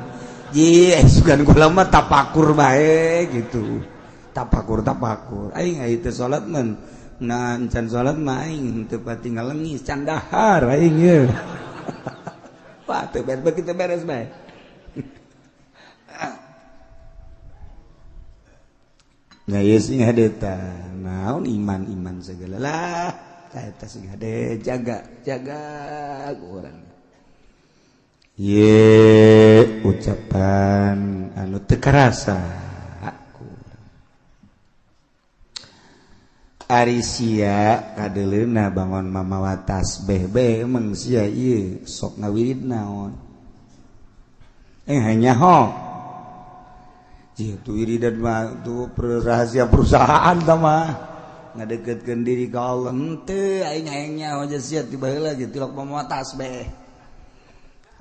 ji sugan kula mah tapakur bae gitu tapakur tapakur aing aya teu salat mah nah encan salat mah aing teu pati ngalengis can dahar aing ye wah teu beres kita beres bae. Nah ieu sing hade tah naon iman-iman segala lah eta sing hade jaga jaga urang ye ucapan anu teu karasa aku ari sia kadeleuna bangon mamawa tasbih be emang sia ieu sok ngawirid naon nyaho itu wiridan mah tuh rahasia perusahaan mah ngadeketkeun diri ka Allah henteu aing hayang nyaho aja sia ti baheula ge tilok mamawa tasbih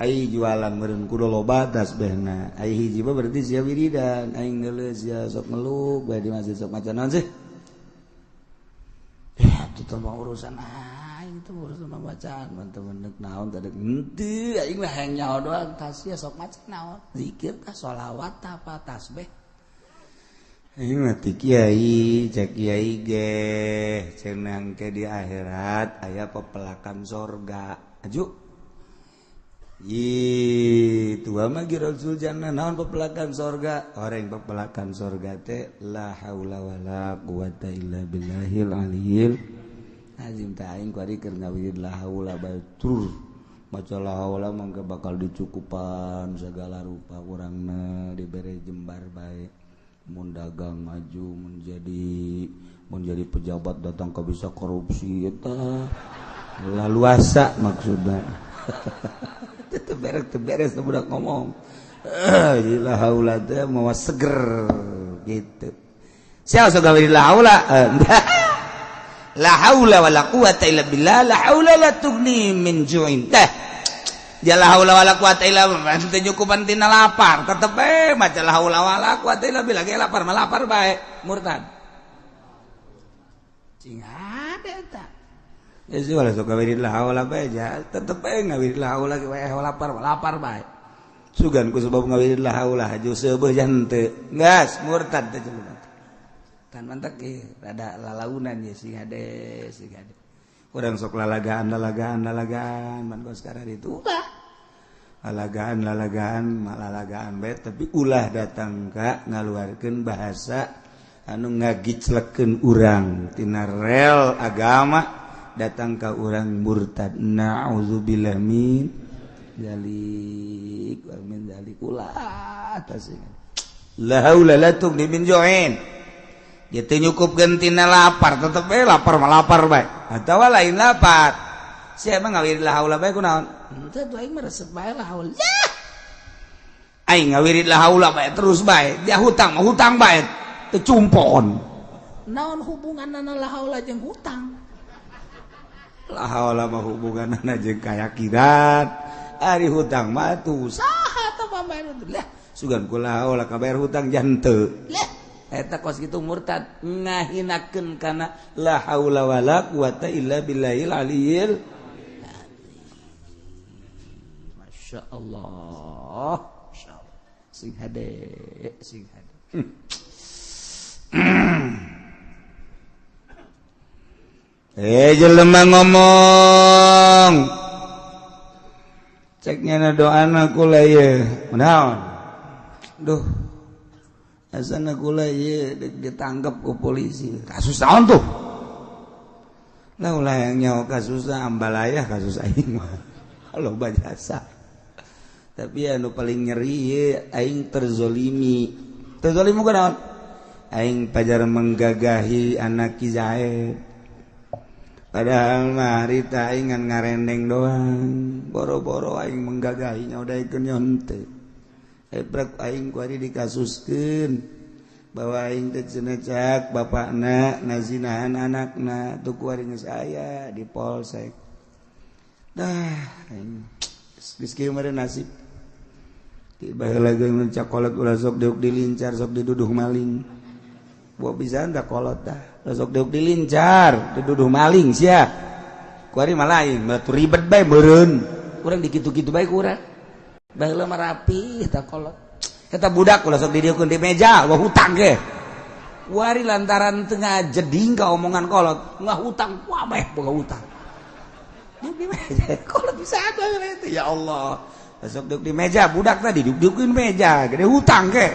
ai jualan meureun kudu loba tasbihna ai hiji mah berarti sia wiridan aing geuleuh sia sok ngeluk bae di masjid sok maca naon sih ya itu mah urusan aing itu urusan bacaan teman-teman naon tadi henteu aing mah hayang nyaho doang tah sia sok maca naon zikir tah sholawat tah apa tasbih aing mah ti kiai cek kiai ge cenah ke di akhirat aya pepelakan sorga aju ih tua mah Rasul jannah naon pepelakan sorga orang pepelakan sorga teh la haula wala quwata illa billahil aliyil azim teh aing kuari keur ngawirid la haula bae tur maca la haula mangga bakal dicukupan segala rupa urangna dibere jembar bae mun dagang maju mun jadi pejabat datang ke bisa korupsi eta laluasa maksudna teu beres teu budak ngomong la haula teh mawa seger gitu sia sok gawe la haula la haula wala quwata illa billah la haula la tughni min ju'in teh ja la haula wala quwata illa billah teu nyukupan tina lapar tetep bae maca la haula wala quwata illa billah ge lapar mah lapar bae murtad cing hade eta geus wala sok gawe la haula bae ja tetep bae ngawirid la haula ge wae lapar lapar bae sugan ku sebab ngawirid la haula haju seubeuh jan teu geus murtad teh jelema kan mantak ge rada lalaunan ye sing hade sing hade urang sok lalagaan lalagaan lalagaan man kos sekarang itu ulah lalagaan lalagaan lalagaan bae tapi ulah datang ka ngaluarkeun bahasa anu ngagiclekeun urang tina rel agama datang ka urang murtad na'udzubillah min dzalik wa min dzalik ulah tasing La haula la tughni min ju'in. Dia teu nyukupkeun tina lapar, tetep we lapar mah lapar bae. Atawa lain lapar. Sia mah ngawirid la haula bae kunaon? Henteu tuh aing mah resep bae la haula. Aing ngawirid la haula bae terus bae. Dia hutang mah hutang bae. Teu cumpon. Naon hubunganna la haula jeung hutang? La haula mah hubunganna jeung kayakinan. Ari hutang mah tuh saha teh pambayar lah. Sugan kula haula kabayar hutang jante. Lah eta kos kitu murtad ngahinakeun kana la haula wala quwata illa billahil aliyil azim. Masya Allah. Masyaallah. Sing hade, sing hade. Jelema ngomong. Ceknya na doana kula ieu. Naon? Duh, asana kula ieu ditangkap ku polisi. Kasus naon tuh? Lah ulah yang nyawa kasusna ambalayah kasus aing mah. Loba jasa. Tapi anu paling nyeri ieu aing terzolimi. Terzolimi ku naon? Aing pajar menggagahi anak Ki Zaid. Padahal mah harita aing ngan ngarendeng doang. Boro-boro aing menggagahinya udah ikeun nyonte. Ebrek aing ku ari dikasuskeun bahwa aing teh cenah cak bapakna ngazinahan anakna tuh ku ari geus aya di polsek. Dah aing geus kieu mah nasib. Ti baheula geus mun cakolot ulah sok diuk dilincar sok diduduh maling. Buah pisan da kolot dah. Ulah sok diuk dilincar diduduh maling sia. Ku ari mah lain, batu ribet bae meureun. Urang dikitu-kitu bae ku urang. Baheula mah rapi eta kolot. Eta budak ulah sok didieukeun di meja, wah hutang ge. Wari lantaran teu ngajeding ka omongan kolot, ngah hutang wabeh boga hutang. Di meja kolot bisa baheula itu ya Allah. Sok diuk di meja budak tadi diuk-diukeun meja, gede hutang ge.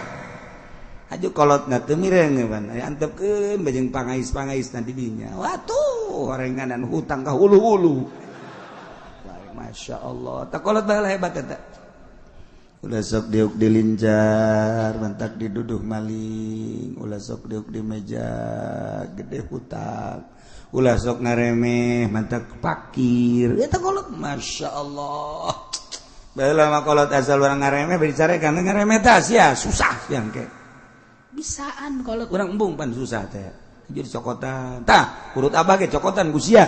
Aju kolot na teu mireng pan, antepkeun bajeng pangais-pangais na di dinya. Watuh, horenganan hutang ka hulu-hulu. Masya Allah, tak kolot baheula hebat eta. Ulah sok diuk dilincar, mantak diduduh maling. Ulah sok diuk di meja, gede hutang. Ulah sok ngaremeh, mantak pakir. Eta kolot, Masya Allah. Baheula mah kolot asal urang ngaremeh bari carekan ngaremeh tah sia susah sia engke. Bisaan kolot urang embung pan susah teh. Jadi cokotan. Tah, urut abah ge cokotan ku sia.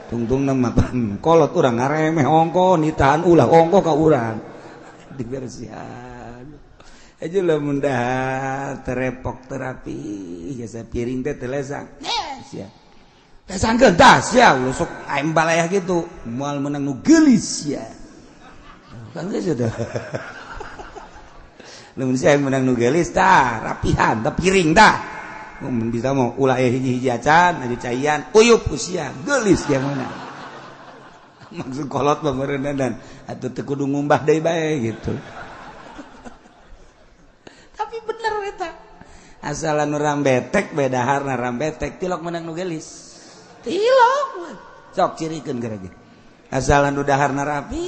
Tungtungna mah pan kolot urang ngaremeh ongko nitahan ulah ongko ka urang. Dibersihan aja lah mudah terepok terapi jasa piring teh telesang sia lesangkeun tah sia sok aing balayah gitu moal menang nu geulis sia kan geus teh lamun sia menang nu geulis tah rapihan tah piring tah mun bisa mau ulah hiji-hiji acan aju caian uyup ku sia geulis sia meunang. Maksud kolot mah meureun atuh teu kudu ngumbah deui bae gitu. Tapi bener eta. Asalan urang betek bae daharna rambetek tilok menang nu geulis. Tilok. Sok cirikeun geura ge. Asalan nu daharna rapi,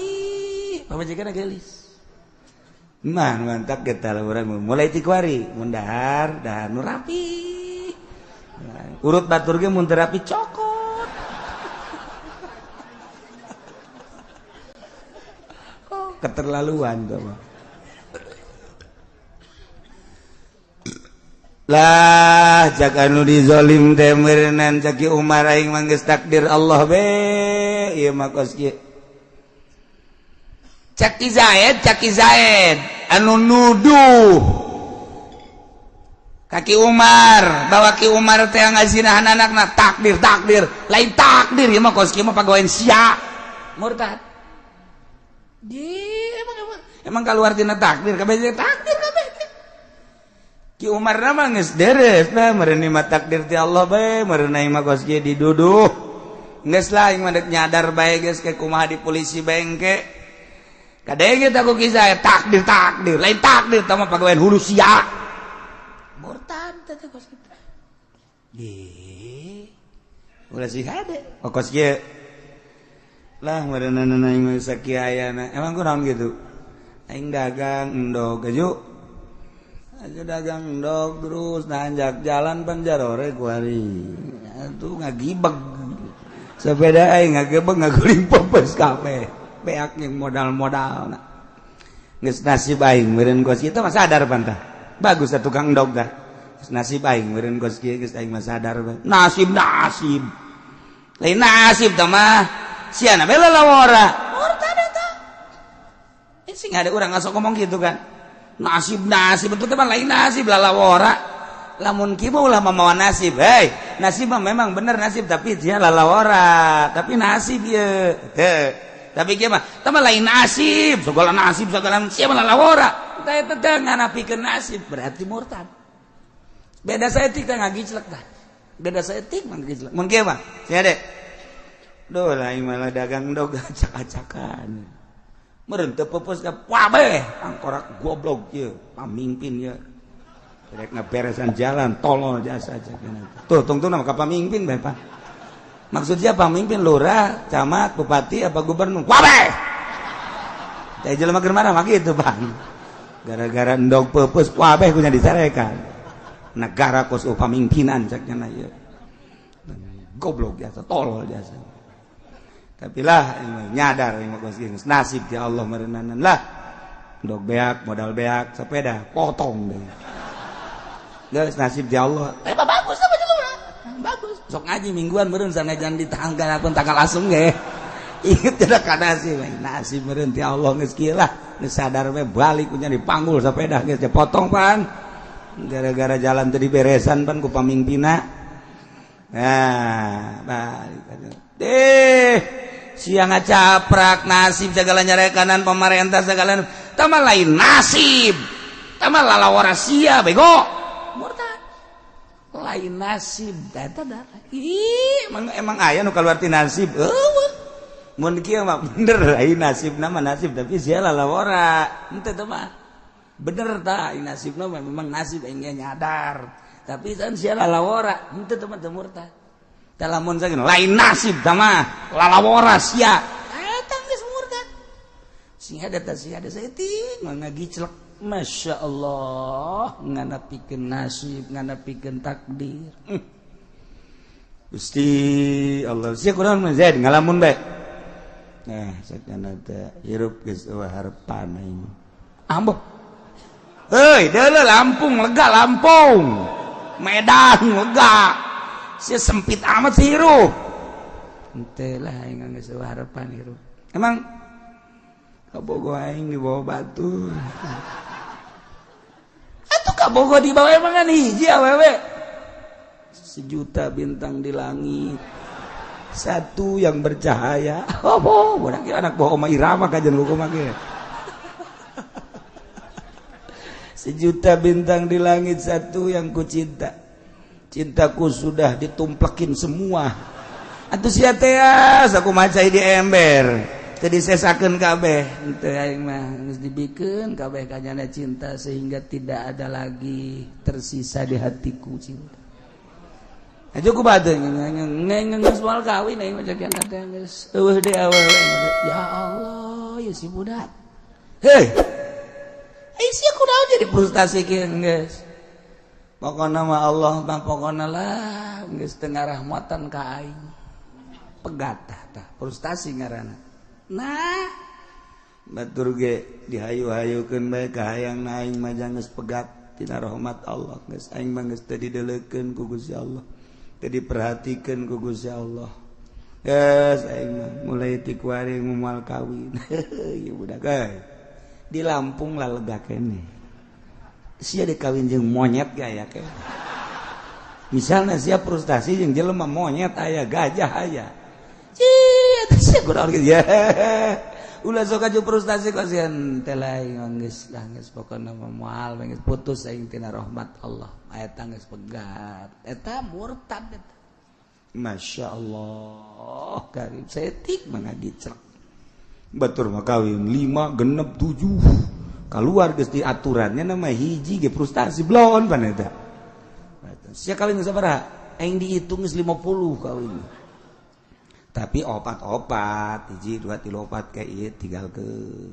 pamajikanna geulis. Mah mantap kita lah urang mulai ti kuari mun dahar, dahar nu rapi. Urut batur ge mun teu rapi cokot. Keterlaluan tuh mah. Lah cak anu dizolim teh meureunnan cak Ki Umar aing mah geus takdir Allah be ieu mah kos kieu. Cak Ki Zaid anu nuduh ka Ki Umar bahwa Ki Umar teh ngazinahan anakna takdir takdir lain takdir ieu mah kos kieu mah pagawean sia murtad. Di emang keluar tina takdir kabeh takdir kabeh. Ki Umar mah geus deres bah meureun mah takdir ti Allah bae meureun mah kos kieu diduduh. Geus lah aing mah deuk nyadar bae geus ke kumaha di polisi bae engke. Kadenge teh ku kisah takdir takdir lain takdir tah mah pagawean hulu sia. Murtad teh kos kitu. Di ulah sih hade kos kieu. Lah meureunana aing mah sakieu ayana. Emang kunaon gitu? Aing dagang endog aju. Aja dagang endog terus nanjak jalan panjarore kuari. Atuh ngagibeg. Sepeda aing ngagebeg ngaguling pepes kabeh. Beak jeung modal-modalna. Geus nasib aing meureun kos kitu mah sadar pan tah. Bagus atuh tukang endog tah. Geus nasib aing meureun kos kieu geus aing mah sadar. Nasib nasib. Lain nasib tah mah. Siana bae lalawora. Murtad eta. Sing ada urang ngasok ngomong gitu kan. Nasib nasib betul teman lain nasib lalawora. Lamun kieu ulah mamawa nasib. Hei, nasib mah memang bener nasib tapi dia lalawora, tapi nasib ye. Teu. Tapi kieu mah tah lain nasib, segala nasib segala sia mah lalawora. Tah eta teh nganapikeun nasib berarti murtad. Beda saeutik teh ngagiclek tah. Beda saeutik mah ngagiclek. Mun kieu mah sia de. Duh lain malah dagang dog acak-acakan. Meureun teu peupeus ka kabeh angkorak goblok ieu pamimpin ieu. Rek ngaberesan jalan tolol jasa aja. Tuh tungtungna ka pamimpin bae Pak. Maksudnya pamimpin lurah, camat, bupati apa gubernur kabeh. Teh jelema keur marah mah kitu Bang. Gara-gara endog peupeus kabeh kunya dicarekan. Negara kos pamimpinan cek nya ieu. Goblok jasa tolol jasa. Tapi lah nyadar nasib ya Allah merenanan lah dog beak modal beak sepeda potong deh guys nasib ya Allah bagus apa jelema bagus sok ngaji mingguan meureun sanajan di tanggal pun tanggal asem ge inget tidak ka nasib nasib meureun ti Allah geus kieu lah geus sadar we balik kunya dipanggul sepeda geus dipotong pan gara-gara jalan teu diberesan pan ku pamimpinna nah balik deh siang ngacaprak nasib segala nyarekanan pemerintah segala tama lain nasib tama lalawara sia bego murtad lain nasib eta darah ih emang aya nu kaluar ti nasib eueuh mun kieu mah bener lain nasibna mah nasib tapi sia lalawara henteu teh mah bener tah nasibna mah memang nasib aing nyadar tapi kan sia lalawara henteu teh mah teu murtad. Lamun saking lain nasib tah lalawora sia eta geus murtad sing ada teh sia ada saeutik ngagiclek Masya Allah nganapikeun nasib nganapikeun takdir Gusti Allah sia kunaon mah Zaid ngalamun bae nah sakana teh hirup geus eueuh harepan aing ambo heuy deuleu Lampung lega Lampung Medan lega si sempit amat sih hirup henteu lah aing geus eueuh harapan hirup emang kabogo aing dibawa batu atuh kabogo dibawa emang kan hiji awewe sejuta bintang di langit satu yang bercahaya oh budak anak bawa oma Irama kajian kumaha ge sejuta bintang di langit satu yang ku cinta cintaku sudah ditumplekin semua atuh sia teh aku maca di ember teu disesakeun kabeh henteu aing mah geus dibikeun kabeh kanyana cinta sehingga tidak ada lagi tersisa di hatiku cinta aja ku bade geus moal kawin aing mah cakian teh geus eueuh deui awewe ya Allah ya si budak hei ai sia kunaon jadi frustasi kieu geus pokona mah Allah mah pokona lah geus teu ngarahmatan ka aing pegat tah frustasi ngaranna nah batur ge dihayu-hayukeun bae ka hayang aing mah geus pegat tina rahmat Allah geus aing mah geus teu dideulekeun ku Gusti Allah teu diperhatikeun ku Gusti Allah geus aing mah mulai ti kuari moal kawin ieu budak euy di Lampung lah lega keneh sia dikawin jeung monyet ge aya ke misalnya sia frustasi jeung jelema monyet aya gajah aya cih eta sia kunaon kieu ya ulah sok aju frustasi kasihan teh lain geus lah geus pokona mah moal geus putus aing tina rahmat Allah eta geus pegat eta murtad eta Masya Allah karim saeutik mah ngagiclek batur mah kawin 5 genep 7 keluar geus di aturannya nama hiji ge frustasi blon pan eta sia kawin sabaraha aing dihitung geus 50 kawin tapi opat-opat hiji 2 3 4 kayak ieu tinggalkeun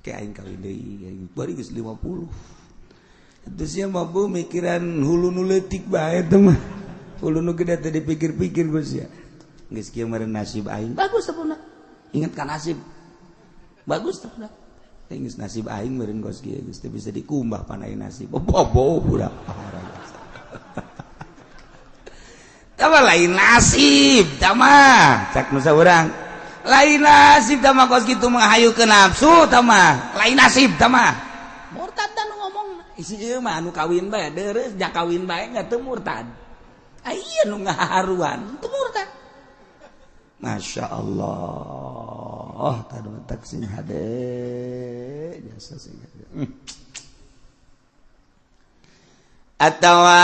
ke aing kawin deui aing bari geus 50. Atuh sia mah bu mikiran hulu nu leutik bae teh mah. Hulu nu gede teh dipikir-pikir ku sia. Geus kieu meureun nasib aing. Bagus teh budak. Ingat ka nasib. Bagus teh budak. Geus nasib aing meureun kos kieu geus teu bisa dikumbah pan aing nasib. Bobo budak. Tama lain nasib tama cak nu saurang. Lain nasib tama kos kitu mah hayu ke nafsu tama. Lain nasib tama. Murtad dan ngomong isi ieu mah anu kawin bae deureuh ja kawin bae enggak teu murtad. Aya nu ngaharuan teu murtad. Masya Allah, tadu tak sing hade jasa sing hade. Atawa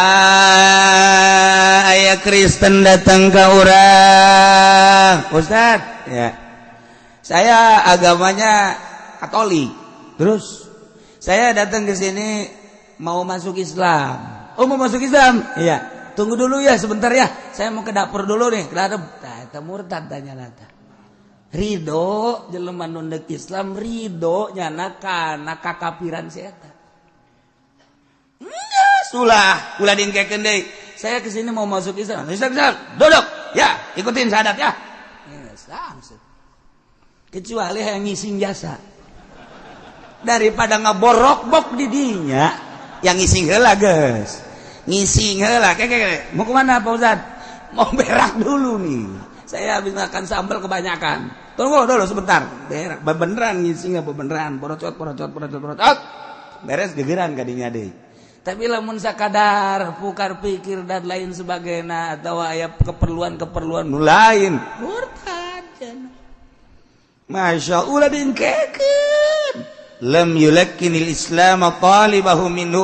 aya Kristen datang ke urang, Ustad, ya, saya agamanya Katolik. Terus saya datang ke sini mau masuk Islam. Oh, mau masuk Islam? Iya. Tunggu dulu ya sebentar ya. Saya mau ke dapur dulu nih. Ke dapur. Nah, eta murtad tanya nata. Ridho jelema nu deuk Islam ridho nyana kana kakapiran si eta. Geus ulah, ulah diengkekeun deui. Saya ke sini mau masuk Islam. Islam, Islam. Duduk. Ya, ikutin syahadat ya. Islam. Kecuali yang ngising jasa. Daripada ngaborok-bok di dinya, yang ngising heula geus. Ngising heula, keke. Mau kemana Pak Ustad? Mau berak dulu nih. Saya habis makan sambal kebanyakan. Tunggu dulu sebentar. Berak, beneran ngising apa beneran? Porocot, porocot, porocot, porocot. Beres gegeran kadinya deui. Tapi lamun sakadar pukar pikir dan lain sebagainya atau aya keperluan-keperluan nu lain. Murtad cenah. Masya Allah diengkekeun. Lam yulakkinil Islam talibahu minhu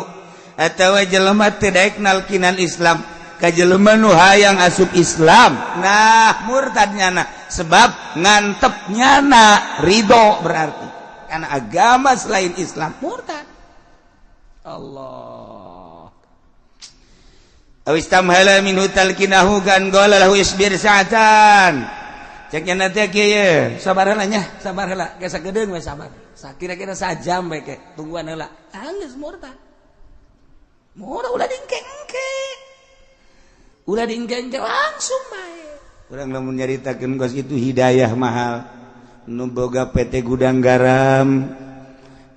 atawa jelema teu daek nalkinan Islam ka jelema nu hayang asup Islam. Nah, murtad nyana sebab ngantep nyana ridho berarti karena agama selain Islam murtad. Allah. Aw istamhala minhu talkinahu kan qala lahu isbir sa'atan. Cek nyana teh kieu, sabar heula nya, sabar heula, geus sagedeung we sabar. Sakira-kira sajam we ke, tungguan heula. Geus murtad. Murtad ulah diengke-engke. Ulah diengke-engke langsung bae. Urang lamun nyaritakeun kos itu hidayah mahal. Nu boga PT Gudang Garam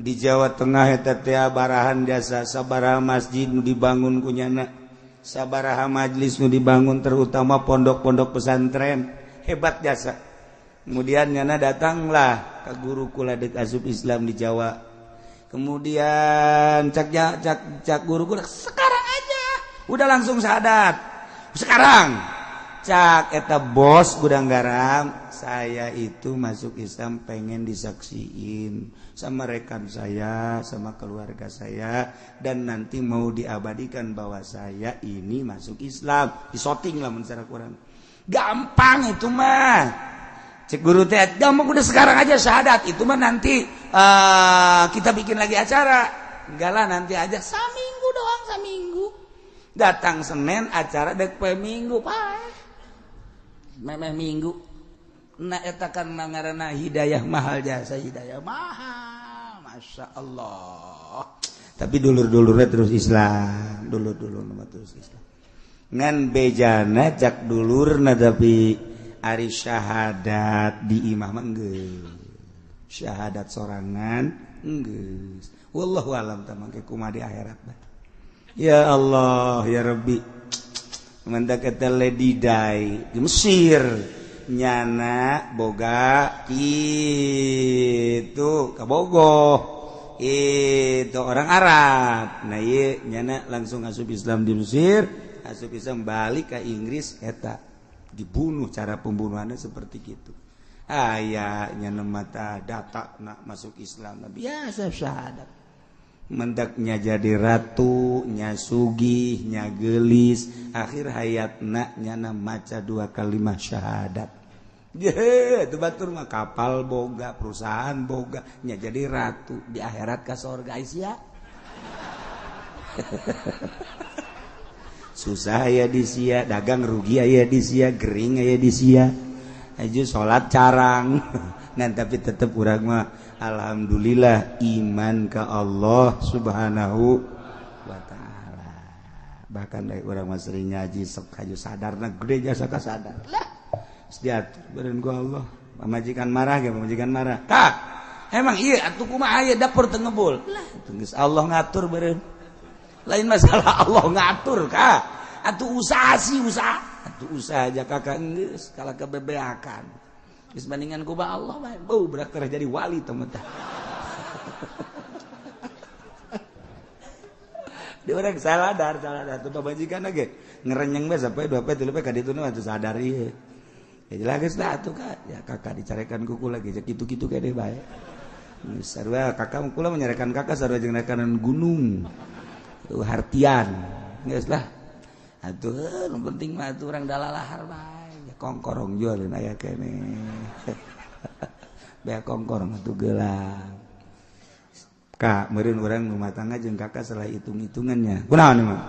di Jawa Tengah eta teh barahan jasa sabaraha masjid nu dibangun ku nyana, sabaraha majlis nu dibangun terutama pondok-pondok pesantren, hebat jasa. Kemudian nyana datanglah ke guru kula deuk asup Islam di Jawa. Kemudian cak cak cak guru kula sekarang aja udah langsung syahadat. Sekarang cak eta bos Gudang Garam, saya itu masuk Islam pengen disaksiin sama rekan saya, sama keluarga saya, dan nanti mau diabadikan bahwa saya ini masuk Islam. Disoting lah secara kurang. Gampang itu mah. Cek guru teh, gampang udah sekarang aja syahadat. Itu mah nanti kita bikin lagi acara. Enggak lah nanti aja. Saminggu doang, saminggu. Datang Senin acara dek poe Minggu, pak. Memeh Minggu. Nah eta kan mangarana hidayah mahal jasa hidayah mahal. Masya Allah. Tapi dulur-dulurnya terus Islam, dulur-dulur terus Islam. Ngan bejana cak dulurna tapi ari syahadat di imah mah geus. Syahadat sorangan geus. Wallahu alam tah mangke kumaha di akhirat bah. Ya Allah ya Rabbi. Mendak eta Lady Di di Mesir nyana boga kitu kabogoh itu orang Arab. Nah ieu nyana langsung asup Islam di Mesir, asup Islam balik ke Inggris eta dibunuh, cara pembunuhannya seperti gitu. Aya nyana mata data nak masuk Islam biasa syahadat. Mendaknya jadi ratu, nya sugih, nya gelis, akhir hayatna nyana maca dua kalimat syahadat. Ye, itu batur mah kapal boga, perusahaan boga, nya jadi ratu di akhirat ka sorga sia. Susah aya di sia, dagang rugi aya di sia, gering aya di sia. Aju salat carang. Ngan tapi tetep urang mah alhamdulillah iman ke Allah Subhanahu. wa ta'ala. Bahkan dari urang mah sering ngaji sok kaju sadarna gede jasa ka sadar. Lah, diatur beureun ku Allah. Pamajikan marah ge pamajikan marah. Kak, emang iya atuh kumaha aya dapur teu ngebul. Lah, geus Allah ngatur beureun. Lain masalah Allah ngatur kak. Atuh usaha sih usaha. Atuh usaha aja kakak geus kalah kebebeakan. Geus bandingan ku ba Allah bae. Beuh berak jadi wali teh mah. Di orang saladar tuh pamajikan ge ngerenyeng bae sampai 2 poe 3 poe ka ditu mah atuh sadar ieu. Ya jelas geus lah atuh kak. Ya kakak dicarekan kuku lagi kitu-kitu kene bae. Sarua kakak kula menyarekan kakak sarua jeung rekanan gunung. Hartian geus lah atuh nu penting mah atuh urang dalalahar bae ya kongkorong jualin aya keneh bea kongkorong atuh gelang kak meureun urang rumah tangga jeung kakak salah hitung-hitungannya kunaon mah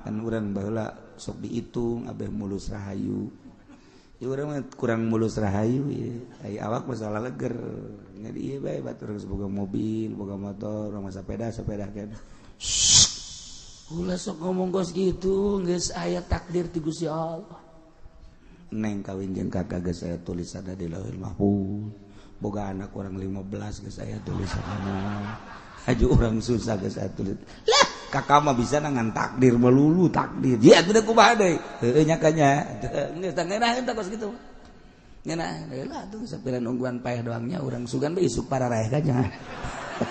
kan urang baheula sok dihitung abeh mulus rahayu ieu urang mah kurang mulus rahayu ieu ai awak masalah leger nya di ieu bae batur geus boga mobil boga motor urang mah sepeda keneh. Ulah sok ngomong kos gitu, geus aya takdir ti Gusti Allah. Neng kawin jeung kakak geus aya tulisanna di Lauhul Mahfuz. Boga anak urang 15 geus aya tulisanna. Haju urang susah geus aya tulis. Lah, kakak mah bisa ngan takdir melulu takdir. Ya atuh kumaha deui? Heueuh nya ka nya. Geus tah ngeunah tah kos kitu. Ngeunah heula atuh sapira nungguan paeh doangnya urang sugan bae isuk pararaeh ka nya.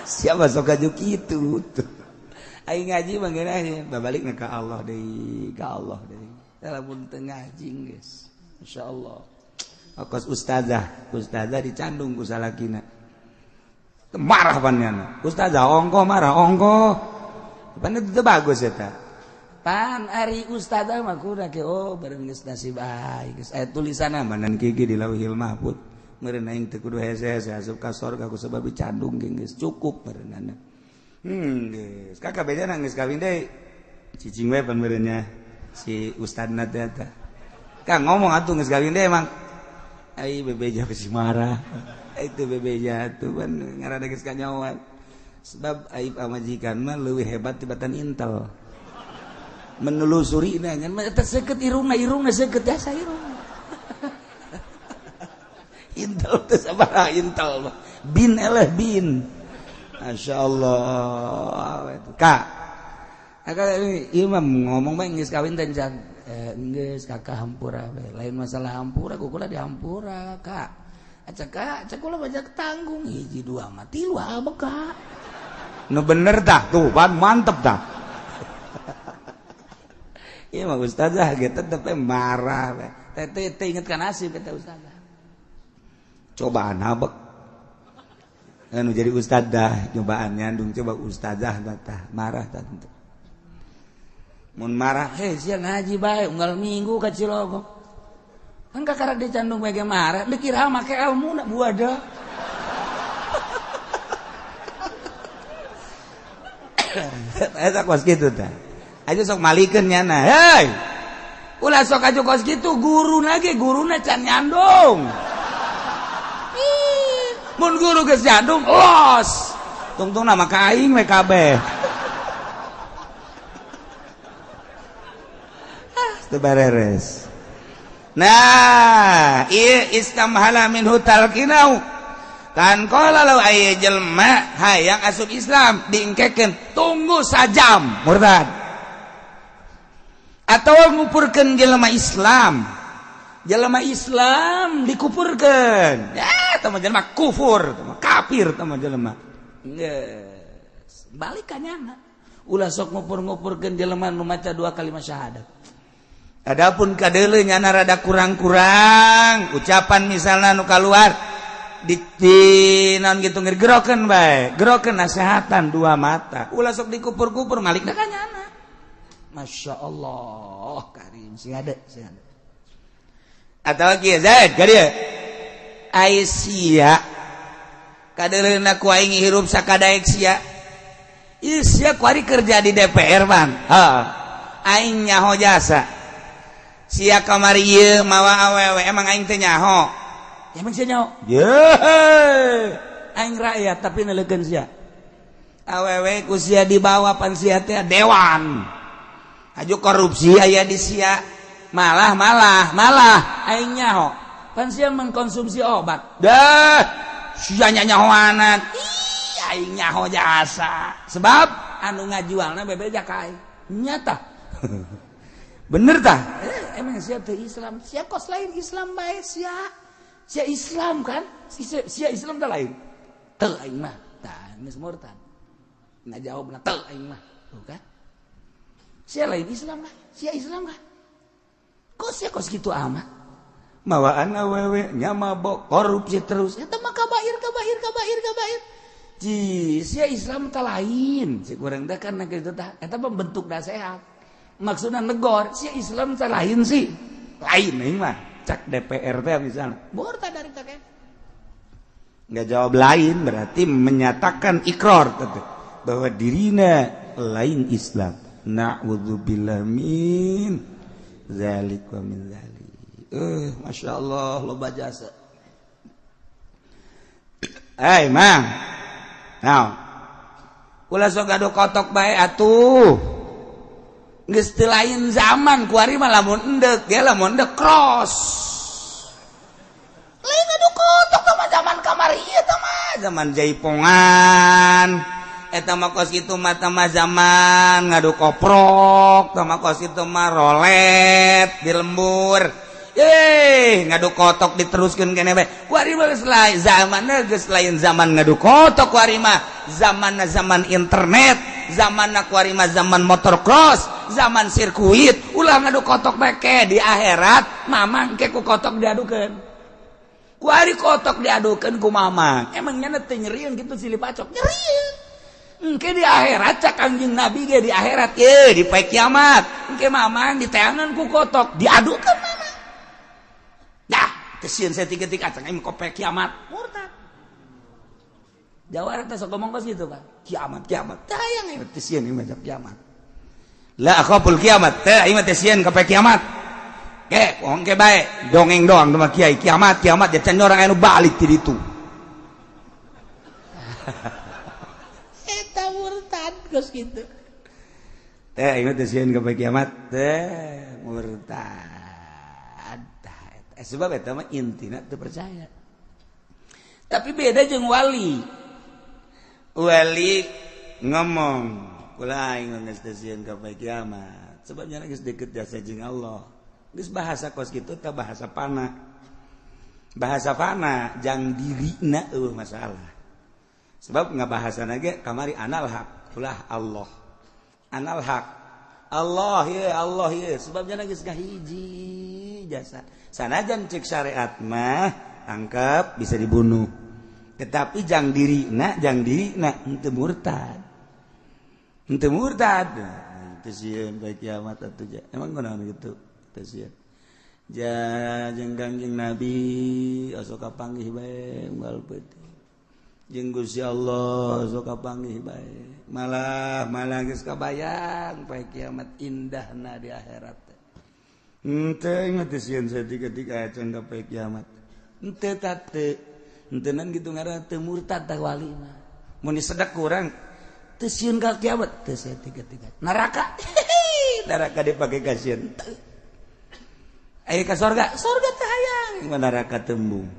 Siapa sok kaju kitu tuh. Aing ngaji mah ngeunah babalikna ka Allah deui, ka Allah deui. Lamun teu ngaji geus. Insyaallah. Kos ustazah, ustazah dicandung ku salakina. Marah pannyana. Ustazah ongkoh marah ongkoh. Pan itu bagus eta. Pan ari ustazah mah kudu ke oh bareng geus nasib aing geus aya tulisanna manan kieu di Lauhil Mahfuz. Meureun aing teu kudu hese-hese asup ka sorga ku sebab dicandung geus cukup meureunana. Geus kakak beda nangis kawin deui. Cicing we pan meureunnya si ustadna teh eta. Kang ngomong atuh geus kawin deui emang. Ai bebeja besi marah. Itu bebeja atuh pan ngaranna geus kanyahoan. Sebab aib pamajikan mah leuwih hebat tibatan intel. Menelusuri na ngan mah eta seukeut irungna, irungna seukeut jasa irungna. Intel teh sabaraha intel mah. Bin eleh bin. Masya Allah kak, kakak imam ngomong bae geus kawin teh can geus kakak hampura we. Lain masalah hampura kukula dihampura kak. Acak kak, cek kula banyak tanggung hiji dua mah tilu abek kak. Nu bener tah tuh pan mantep tah. Ieu mah ustazah ge tetep marah we. Teh teh inget ka nasib eta ustazah. Cobaan abek. Anu jadi ustadzah cobaan nyandung coba ustadzah tah marah tah mun marah heh sia ngaji bae unggal minggu ka Cilogok kan kakara dicandung bae ge marah dikira make ilmu na buada eta kos kitu tah aja sok malikeun nyana hei ulah sok aju kos kitu guruna ge guruna can nyandung. Mun guru geus nyandung los tungtungna maka aing we kabeh. Ah teu bareres. Nah ieu istamhala minhu talqinau kan qala law aya jelema hayang asup Islam diengkekeun tunggu sajam murtad atawa ngupurkeun jelema Islam. Jelema Islam dikupurkeun. Ya, tah mah jelema kufur, tah mah kafir tah mah jelema. Geus, balik ka nyana. Ulah sok ngupur-ngupurkeun jelema nu maca dua kalimat syahadat. Adapun kadeuleu nyana rada kurang-kurang, ucapan misalna nu kaluar di naon kitu gerokeun bae, gerokeun nasehatan dua mata. Ulah sok dikupur-kupur malikna ka nyana. Masya Allah, karim sing ada, sing ada. Atau kieu Zaid ka dieu ai sia kadeuleuna ku aing hirup sakadaek sia ieu sia kuari kerja di DPR bang heeh aing nyaho jasa sia kamari ieu mawa awewe emang aing teh nyaho emang sia nyaho ye aing rakyat tapi neleukeun sia Awewe ku sia dibawa pan sia teh dewan. Aju korupsi aya di sia. Malah malah malah aing nyaho. Pan sia mengkonsumsi obat. Dah sia nyanyahoanan. Ih aing nyaho jasa. Sebab anu ngajualna bebeja ka aing. Nyata. Bener tah? Emang sia teh Islam? Sia kos lain Islam bae sia. Sia Islam kan? Sia Islam teh lain. Teu aing mah. Tah geus murtad. Nggak jawab na teu aing mah. Tuh kan? Sia lain Islam lah. Sia Islam kan? Kok sia kos gitu amat? Mawaan awewe nya mabok korupsi terus. Eta mah kabair kabair kabair kabair. Ji, sia Islam teh lain. Si kurang teh kan kitu tah. Eta mah bentuk sehat. Maksudnya negor, sia Islam teh lain sih. Lain aing mah. Cak DPR teh misalnya. Murtad dari teh. Nggak jawab lain berarti menyatakan ikrar tentu bahwa dirina lain Islam. Na'udzubillah min zalik wa min zalik. Masya Allah loba jasa. Hey mang, now, ulah sok gaduh kotok bae atuh. Geus teu lain zaman kuari mah lamun endek, ge lamun endek cross. Lain gaduh kotok mah zaman kamari eta mah, zaman jaipongan. Eta mah kos kitu mah mah zaman ngadu koprok, tah mah kos kitu mah rolet di lembur. Ngadu kotok diteruskeun keneh bae. Kuari mah geus lain zamanna, geus lain zaman ngadu kotok kuari mah. Zamanna zaman internet, zamanna kuari mah zaman motor cross, zaman sirkuit. Ulah ngadu kotok bae ke di akhirat mamang ke ku kotok diadukeun. Kuari kotok diadukeun ku mamang. Emang nya teu nyerieun kitu silih pacok? Nyerieun. Engke di akhirat cak Kangjeng Nabi ge di akhirat ye di poe kiamat. Engke mamang diteangan ku kotok diadukeun mamang. Dah, kesieun saya tiga-tiga acang aing kope kiamat. Murtad. Jawara teh sok ngomong kos gitu kan. Kiamat, kiamat. Tah hayang aing teh sieun aing mah kiamat. La akhaful kiamat. Teh aing mah teh sieun ka kiamat. Ke, ongke bae, dongeng doang mah kiai kiamat, kiamat ya can orang anu balik ti ditu. Eta murtad geus kitu. Teh aing mah teh sieun ka kiamat. Teh murtad. Sebab eta mah intina teu percaya. Tapi beda jeung wali. Wali ngomong, kula aing geus teu sieun ka kiamat. Sebab nya geus deket jasa jeung Allah. Geus bahasa kos kitu teh bahasa fana. Bahasa fana jang dirina eueuh masalah. Sebab ngabahasana ge kamari anal haq, ulah Allah. Anal haq. Allah ye, Allah ye. Sebabnya geus kahiji jasa. Sanajan cek syariat mah tangkap bisa dibunuh. Tetapi jang dirina henteu murtad. Henteu murtad. Teu sieun bae kiamat atuh ja. Emang kunaon kitu? Teu sieun. Ja jeung Kangjeng Nabi osok kapanggih bae unggal peuting. Jeung Gusti Allah osok kapanggih bae. Malah malah geus kabayang poe kiamat indahna di akhirat. Henteu ingat sieun saeutik-eutik acan ka poe kiamat. Henteu teu. Henteu nan kitu ngaranna teu murtad tah wali mah. Mun disedak kurang teu sieun ka kiamat teu saeutik-eutik. Neraka. Neraka dipake ka sieun. Ayo ka sorga, sorga teh hayang. Mah neraka tembung.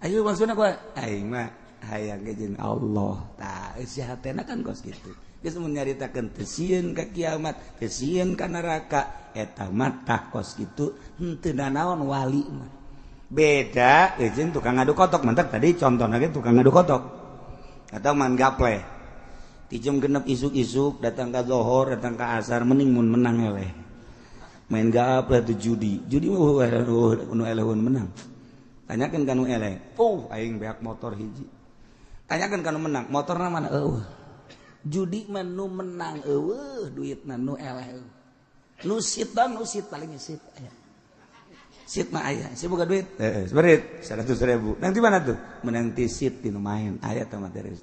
Ayo maksudna kumaha? Aing mah hayang ge jeung Allah. Tah eusi hatena kan kos kitu. Geus mun nyaritakeun teu sieun ka kiamat, teu sieun ka neraka, eta mah tah kos kitu henteu nanaon wali mah. Beda jeung tukang ngadu kotok, mantap tadi contohna ge tukang ngadu kotok. Atau man gaple. Ti jam 6 isuk-isuk datang ka zohor, datang ka asar mending mun menang eleh. Main gaple tuh judi. Judi mah nu eleh menang. Tanyakeun ka nu eleh, aing beak motor hiji. Tanyakeun ka nu menang, motorna mana eueuh. Judi mah nu menang eueuh, duitna nu eleh eueuh. Nu sit bang, nu sit paling sit aya. Sit mah aya, si boga duit. Heeh, seberit 100.000. Nanti mana tuh? Menang ti sit di nu main, aya teh materi.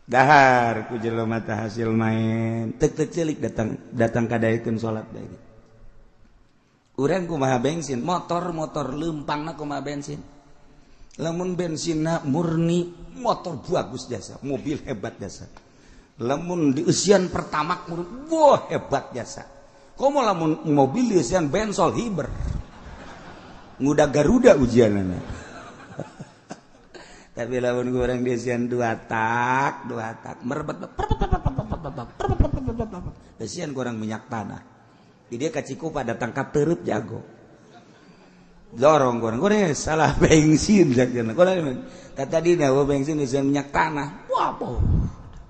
Dahar ku jelema teh hasil main, tek tek celik datang kadaekeun salat bae. Urang kumaha bensin, motor-motor leumpangna kumaha bensin. Lamun bensinna murni motor bagus jasa, mobil hebat jasa. Lamun dieusian pertamax murni, wah hebat jasa. Komo lamun mobil dieusian bensol hiber. Nguda Garuda ujianana. Tapi lamun goreng dieusian dua tak merebet eusian kurang minyak tanah. Di dia ka Cikupa datang ka Teureub jago. Dorong goreng goreng salah bensin jakna. Goreng kata dina bensin eusian minyak tanah. Wah,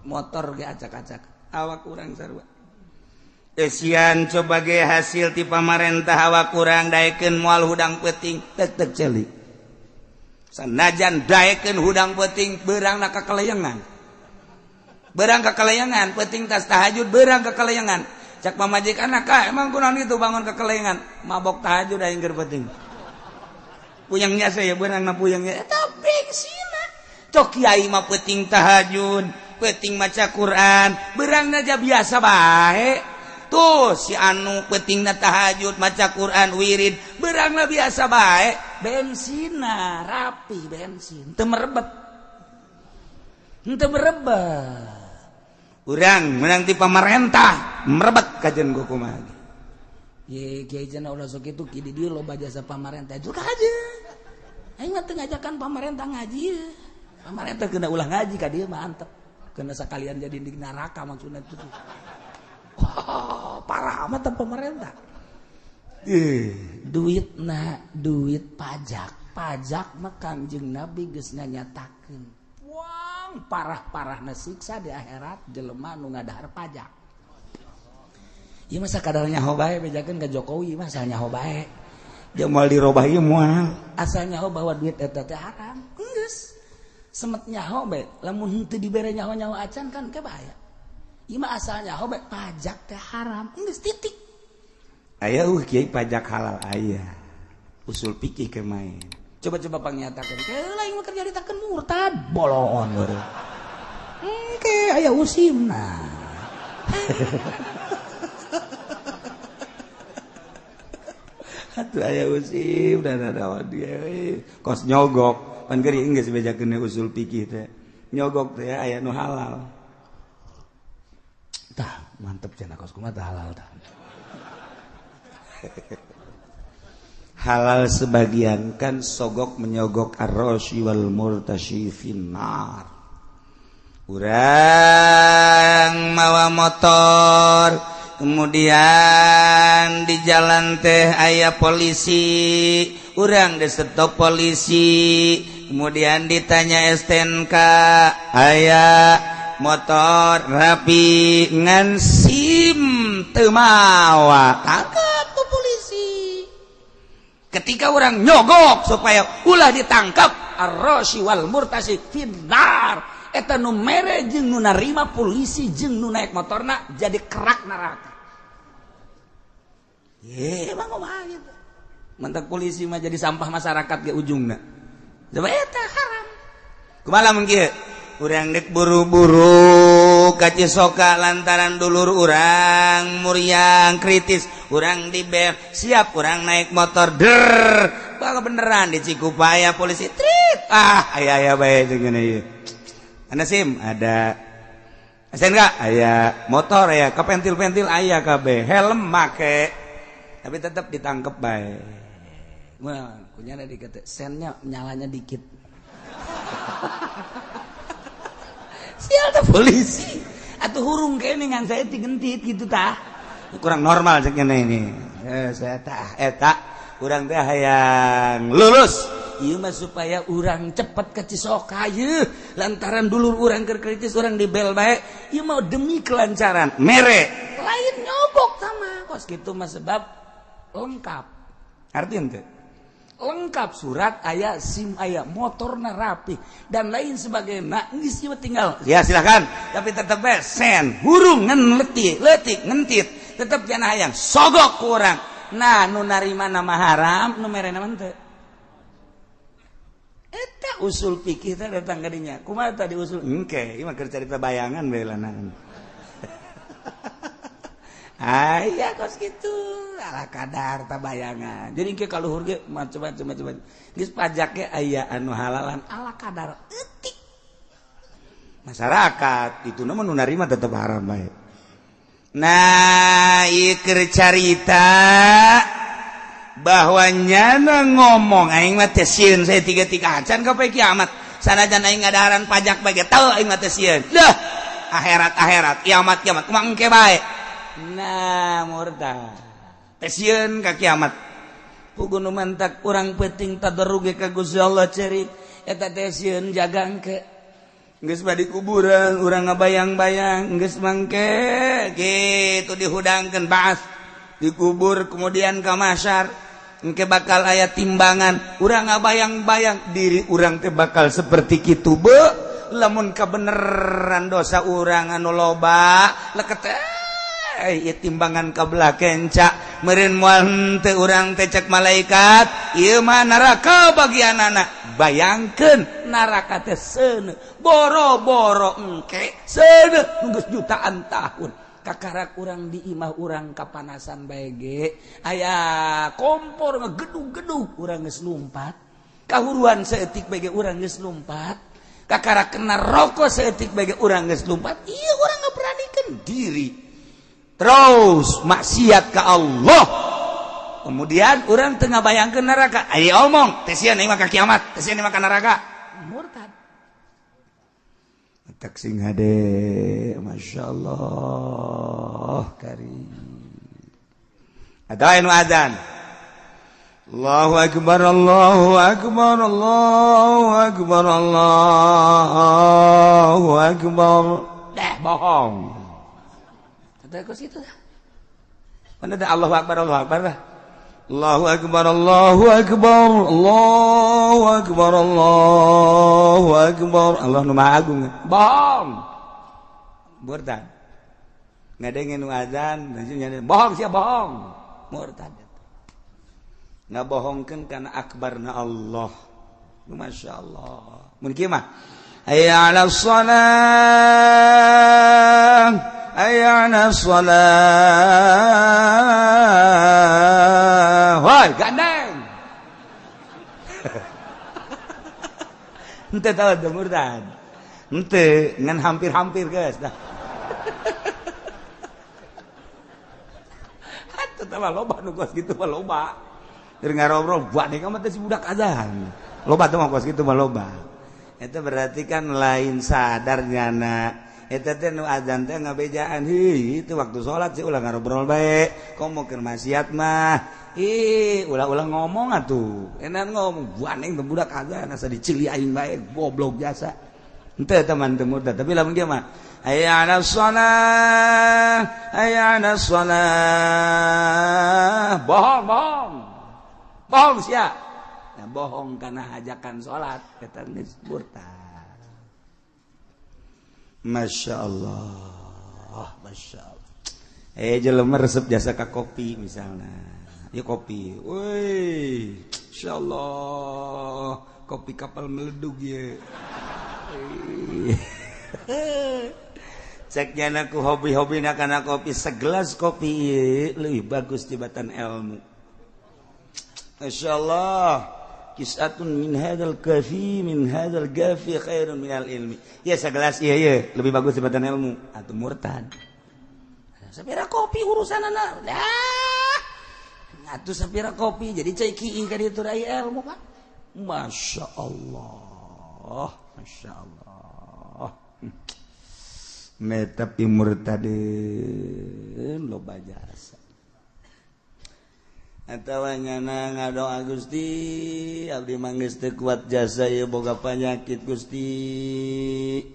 motor ge acak-acak. Awak kurang sarua. Eusian coba ge hasil ti pamarentah awak kurang daekeun moal hudang peuting tek-tek celik. Sanajan daekeun hudang peuting beurangna ka kalayangan. Beurang ka kalayangan peuting tas tahajud beurang ka kalayangan. Cak pamajikan ka emang kunaon kitu bangun ka kalayangan mabok tahajud aing keur peuting. Puyangnya saya beurangna puyangnya eta bengsina. Cok kiai mah peuting tahajud, peuting maca Quran, beurangna aja biasa bae. Tuh si anu peutingna tahajud maca Quran wirid beurangna biasa bae, bensina rapi bensin teu merebet. Teu merebet. Urang menang ti pamarentah merebet kajen ku kumaha. Ye kiai cenah ulah sok kitu ki di dieu loba jasa pamarentah juga aja. Aing mah teu ngajakan pamarentah ngaji. Pamarentah kena ulah ngaji ka dieu mah antep. Kena sakalian jadi di neraka maksudna itu. Wah, parah amat pemerintah. Duit na duit pajak. Pajak mah Kangjeng Nabi geus nganyatakeun. Wang parah-parahna siksa di akhirat jelema nu ngadahar pajak. Ieu mah sakadar nyaho bae bejakeun ka Jokowi mah asal nyaho bae. Jeung moal dirobah ieu moal. Asal nyaho bahwa duit eta teh haram. Geus. Semet nyaho bae, lamun henteu dibere nyaho-nyaho acan kan ke bahaya. Ima asalnya hobe pajak teh haram geus titik. Aya kiai pajak halal aya. Usul fikih ke main. Coba-coba pangnyatakeun. Ke lain mah kerja ditakeun murtad bolongon baru. Engke aya usimna. Atuh aya usim da da dia kos nyogok. Pan geuring geus bejakeun usul fikih teh. Nyogok teh aya nu halal. Tah, mantep cenah kos kumaha tah halal tah. Halal sebagian kan sogok menyogok ar-rasyi wal murtasyi finnar. Urang mawa motor, kemudian di jalan teh aya polisi, urang di stop polisi, kemudian ditanya STNK, aya motor rapi ngan SIM teu mawa, tangkap ku polisi. Ketika orang nyogok supaya ulah ditangkap, ar-rasyi wal murtasi finnar. Eta nu mere jeung nu narima polisi jeung nu naik motorna jadi kerak neraka. Ye, emang kumaha gitu. Mentak polisi mah jadi sampah masyarakat ge ujungna. Coba eta haram. Kumaha lamun kieu? Urang dek buru-buru ka Cisoka lantaran dulur urang muriang kritis, urang dibel siap urang naik motor der bakal beneran di Cikupa aya polisi trit ah aya aya bae jeung ngene ieu. Ana SIM ada SNK aya motor aya kepentil-pentil aya kabeh helm make tapi tetap ditangkep bae. Wah, kunyana dikata sennya nyalanya dikit. Sial teh polisi atuh hurung kene ngan saya digentit gitu tah. Kurang normal cek ngene ini. Saya tah eta urang teh hayang lulus. Ieu mah supaya urang cepet ke Cisoka ieu lantaran dulur urang keur kritis urang dibel bae. Ieu mah demi kelancaran mere. Lain nyogok sama kos kitu mah sebab lengkap. Arti henteu? Lengkap surat aya SIM aya motorna rapi dan lain sebagainya geus ieu tinggal ya silakan tapi tetep bae sen hurung ngan letik leutik ngentit tetep jangan hayang sogok ku urang. Nah nu narima nama haram nu merena mah teu eta usul fikih teh datang ka dinya kumaha tadi usul engke ieu mah keur carita bayangan bae lanangan. Aya kos kitu ala kadar tabayangan. Jadi ke kaluhur ge macam-macam. Geus pajak ge aya anu halalan ala kadar eutik. Masyarakat itu nu narima tetep haram bae. Nah, ieu keur carita bahwa nyana ngomong aing mah teh sieun saya tiga-tiga acan ka poe kiamat. Sanajan aing ngadaharan pajak bae ge teu aing mah teh sieun. Leuh, akhirat-akhirat, kiamat-kiamat kumaha engke bae. Nah, murtad. Teh sieun ka kiamat. Puguh nu mantak urang peuting tadarruge ka Gusti Allah cerik eta teh sieun jaga engke. Geus badi kuburan urang ngabayang-bayang geus mangke kitu dihudangkeun baas dikubur kemudian ka mahsyar engke bakal aya timbangan urang ngabayang-bayang diri urang teh bakal seperti kitu be lamun kabeneran dosa urang anu loba leket ieu timbangan kabelah kenca meureun moal henteu urang teh cek malaikat ieu mah neraka bagianana. Bayangkeun neraka teh seuneu boro-boro engke seuneu geus jutaan tahun kakarak urang di imah urang kapanasan bae ge aya kompor ngegedug-gedug urang geus lumpat kahuruan saeutik bae ge urang geus lumpat kakarak kena rokok saeutik bae ge urang geus lumpat ieu urang ngaberanikeun diri terus maksiat ka Allah. Kemudian urang teu ngabayangkeun neraka aya omong teh sieun aing mah ka kiamat teh sieun aing mah ka neraka murtad. Tak sing hade Masya Allah karim. Ada anu adzan Allahu akbar Allahu akbar Allahu akbar Allahu akbar. Dah bohong. Ada kos itu dah. Mana ada Allahu akbar Allahu akbar dah. Allahu akbar Allahu akbar Allahu akbar Allahu akbar. Allah nu maha agung. Bohong. Murtad. Ngadenge nu azan, bohong sia bohong. Murtad. Ngabohongkeun kana akbarna Allah. Masya Allah. Mun kieu mah hayya 'alas shalah hayya 'alas shalah. Woi, gandeng. Henteu tahu teu murtad. Henteu ngan hampir-hampir geus dah. Atuh tah loba nu kos kitu mah loba. Keur ngarobrol buat deui mah teh si budak azan. Loba teh mah kos kitu mah loba. Eta berarti kan lain sadar nyana. Eta teh nu azan teh ngabejaan heuh itu waktu salat sih ulah ngarobrol bae. Komo keur maksiat mah. Ih, ulah-ulah ngomong atuh. Enak ngomong buaneng teh budak azan asa dicili aing bae goblok jasa. Henteu teman teu murtad, tapi lamun dia mah hayya 'alas shalah, hayya 'alas shalah. Bohong, bohong. Bohong sia. Nah, bohong karena ajakan salat eta geus murtad. Masya Allah, Masya Allah. Jelema resep jasa ka kopi misalnya. Ya kopi. Woi, Masya Allah, kopi kapal meledug ya. Cek nyana ku hobi-hobi na kana kopi segelas kopi ieu leuwih bagus tibatan ilmu. Masya Allah. Kisatun min hadzal kafi min hadzal gafi khairun minal ilmi. Ya segelas iya iya lebih bagus daripada ilmu. Atau murtad. Sapira kopi urusanana. Dah. Atuh sapira kopi jadi cai kieu ka ditu aya ilmu, Pak. Masya Allah. Masya Allah. Meta murtadin loba jasa. Atawa nyana ngadoa Gusti abdi mah geus teu kuat jasa ieu boga panyakit Gusti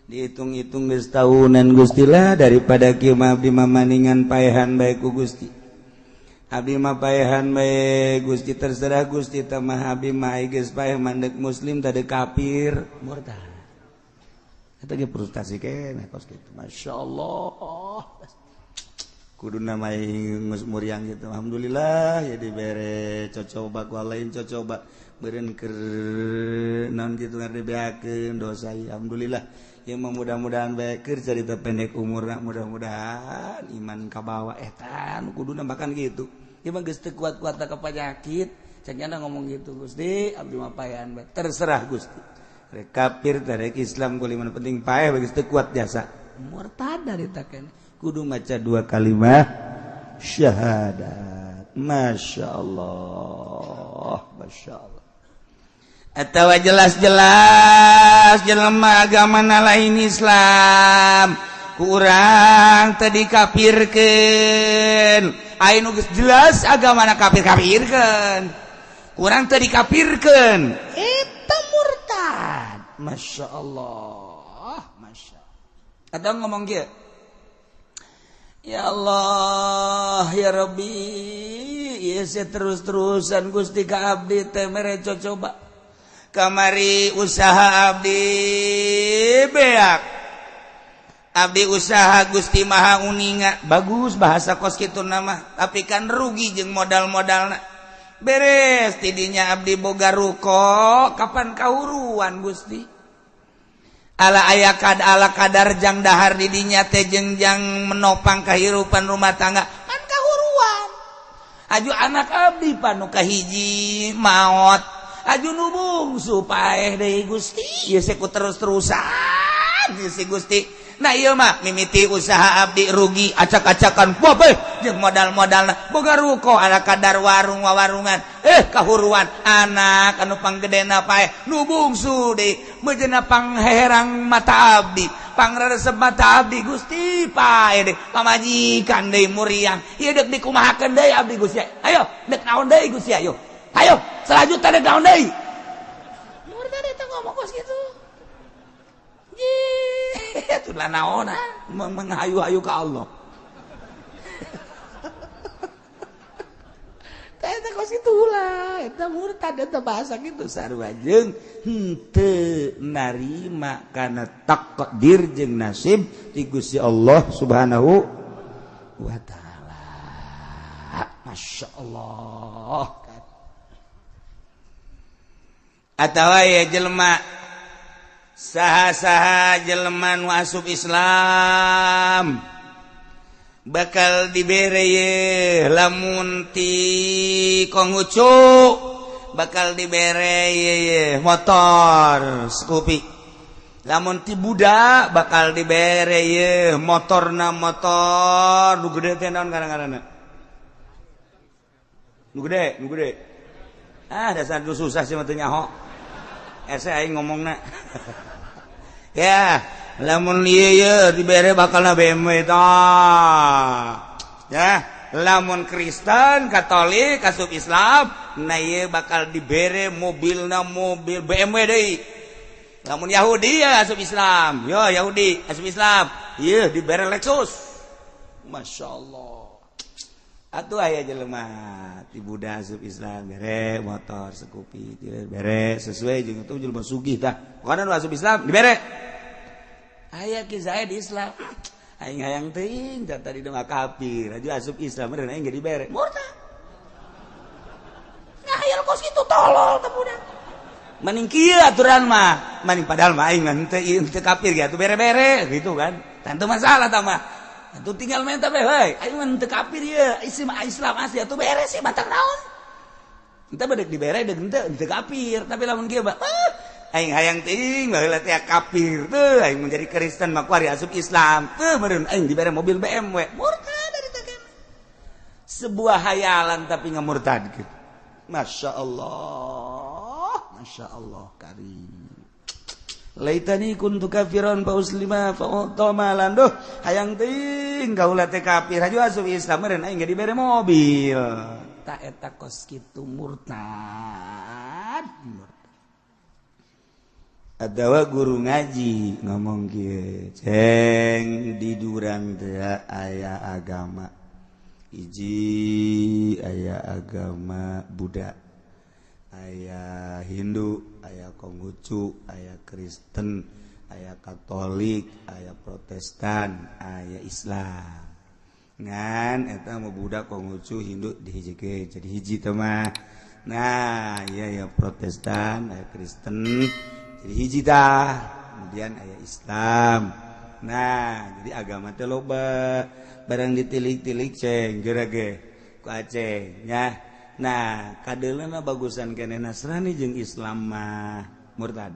dihitung-hitung geus tahunan Gusti lah daripada kieu mah abdi mah maningan paehan bae ku Gusti abdi mah paehan bae Gusti terserah Gusti tah mah abdi mah geus paeh mandek muslim tade kafir murtad eta ge frustasi keneh kos kitu Masya Allah. Kudu namai geus muriang gitu. Alhamdulillah ya dibere cocoba ku lain cocoba beureun keur naon kitu dibeakeun dosa. Alhamdulillah ya mudah-mudahan bae keur carita pendek umurna, mudah-mudahan iman kabawa eta nu kuduna bahkan gitu. Ieu mah geus teu kuat-kuat ka penyakit, cek nyana ngomong gitu, Gusti abdi mah paehan bae. Terserah Gusti. Rek kafir rek Islam kuliman penting paeh geus teu kuat jasa. Murtad dari taken. Kudu maca dua kalimat syahadat. Masya Allah, Masya Allah. Atau jelas-jelas jelema agama lain Islam kurang tadi kafirkeun. Aya nu geus jelas agamana kafir-kafirkeun, kurang tadi kafirkeun, eta murtad. Masya Allah, Masya Allah. Atau ngomong kieu, ya Allah ya Rabbi, ieu terus-terusan Gusti ka abdi teh mere cocoba. Kamari usaha abdi beak, abdi usaha Gusti Maha Uninga, bagus bahasa kos kitu nama, tapi kan rugi jeung modal-modalna. Beres tidinya abdi boga ruko, kapan kahuruan Gusti? Ala aya kad ala kadar jang dahar didinya teh jeung jang menopang kehidupan rumah tangga kan kahuruan. Aju anak abdi panu kahiji maot, aju nu bungsu paeh deui Gusti, ieu ku terus-terusan si Gusti. Nah ieu mah mimiti usaha abdi rugi acak-acakan bobeh jeung modal-modalna, boga ruko ala kadar warung wawarungan kahuruan, anak anu panggedena paeh, nu bungsu deui meujeuhna pangherang mata abdi, pangresep mata abdi Gusti paeh deui, pamajikan deui muriang, ieu deuk dikumahakeun deui abdi Gusti, ayo deuk naon deui Gusti, ayo ayo selanjutnya deuk naon deui. Murtad eta ngomong kos kitu. Itu lah naona menghayu-hayu ke Allah. Eta kos kitu lah, eta murtad eta bahasa kitu. Sarua jeung henteu narima kana takdir jeung nasib ti Gusti Allah Subhanahu wa taala. Masya Allah. Atawa ya jelema saha-saha jelema nu asup Islam bakal dibere ye lamun ti Konghucu bakal dibere ye motor Scoopy, lamun ti Buddha bakal dibere ye motorna motor nu gede teh naon ngaran-ngaranna nu gede, nu gede. Ah dasar nu susah sih mah teu nyaho. Ese aing ngomongna. Ya, lamun ieu ye dibere bakalna BMW tah. Ya, lamun Kristen, Katolik, asup Islam, nah ieu bakal dibere mobilna mobil BMW deui. Lamun Yahudi ya asup Islam, yo Yahudi asup Islam, ieu dibere Lexus. Masya Allah. Atuh aya jelema ti Buddha asup Islam bere motor Scoopy, bere sesuai jeung itu jelema sugih tah. Pokona nu asup Islam dibere. Aya ki Zaid Islam. Aing hayang teuing tah tadi mah kafir, aju asup Islam meureun aing ge dibere. Murtad. Ngahayal kos kitu tolol teh budak. Mending kieu aturan mah, mending padahal mah aing mah henteu kafir ge atuh bere-bere gitu kan. Tentu masalah tah mah. Atuh tinggal minta bae heuy, aing mah henteu kafir ieu, isi mah Islam asli atuh beres sih batak naon. Henteu bedek dibere deuk henteu kafir, tapi lamun kieu mah aing hayang teuing baheula teh kafir teu aing menjadi Kristen mah kuari asup Islam teu meureun aing dibere mobil BMW. Murtad dari teh. Sebuah hayalan tapi ngamurtadkeun. Masya Allah, Masya Allah karim. Laitani kuntu kafiran fa uslima fa utamalan duh hayang teuing kaula teh kafir aju asup Islam meureun aing ge dibere mobil. Ta eta kos kitu murtad. Adawa guru ngaji ngomong kieu, ceng di durang teh aya agama hiji, aya agama Buddha, aya Hindu, aya Konghucu, aya Kristen, aya Katolik, aya Protestan, aya Islam. Ngan eta mau budak Konghucu Hindu dihijikeun jadi hiji teh mah. Nah, iya ya Protestan, aya Kristen jadi hiji tah. Kemudian aya Islam. Nah, jadi agama teh loba barang ditilik-tilik ceng geura ge ku Aceh nya. Nah, kadeuleuna bagusan keneh Nasrani jeung Islam mah murtad.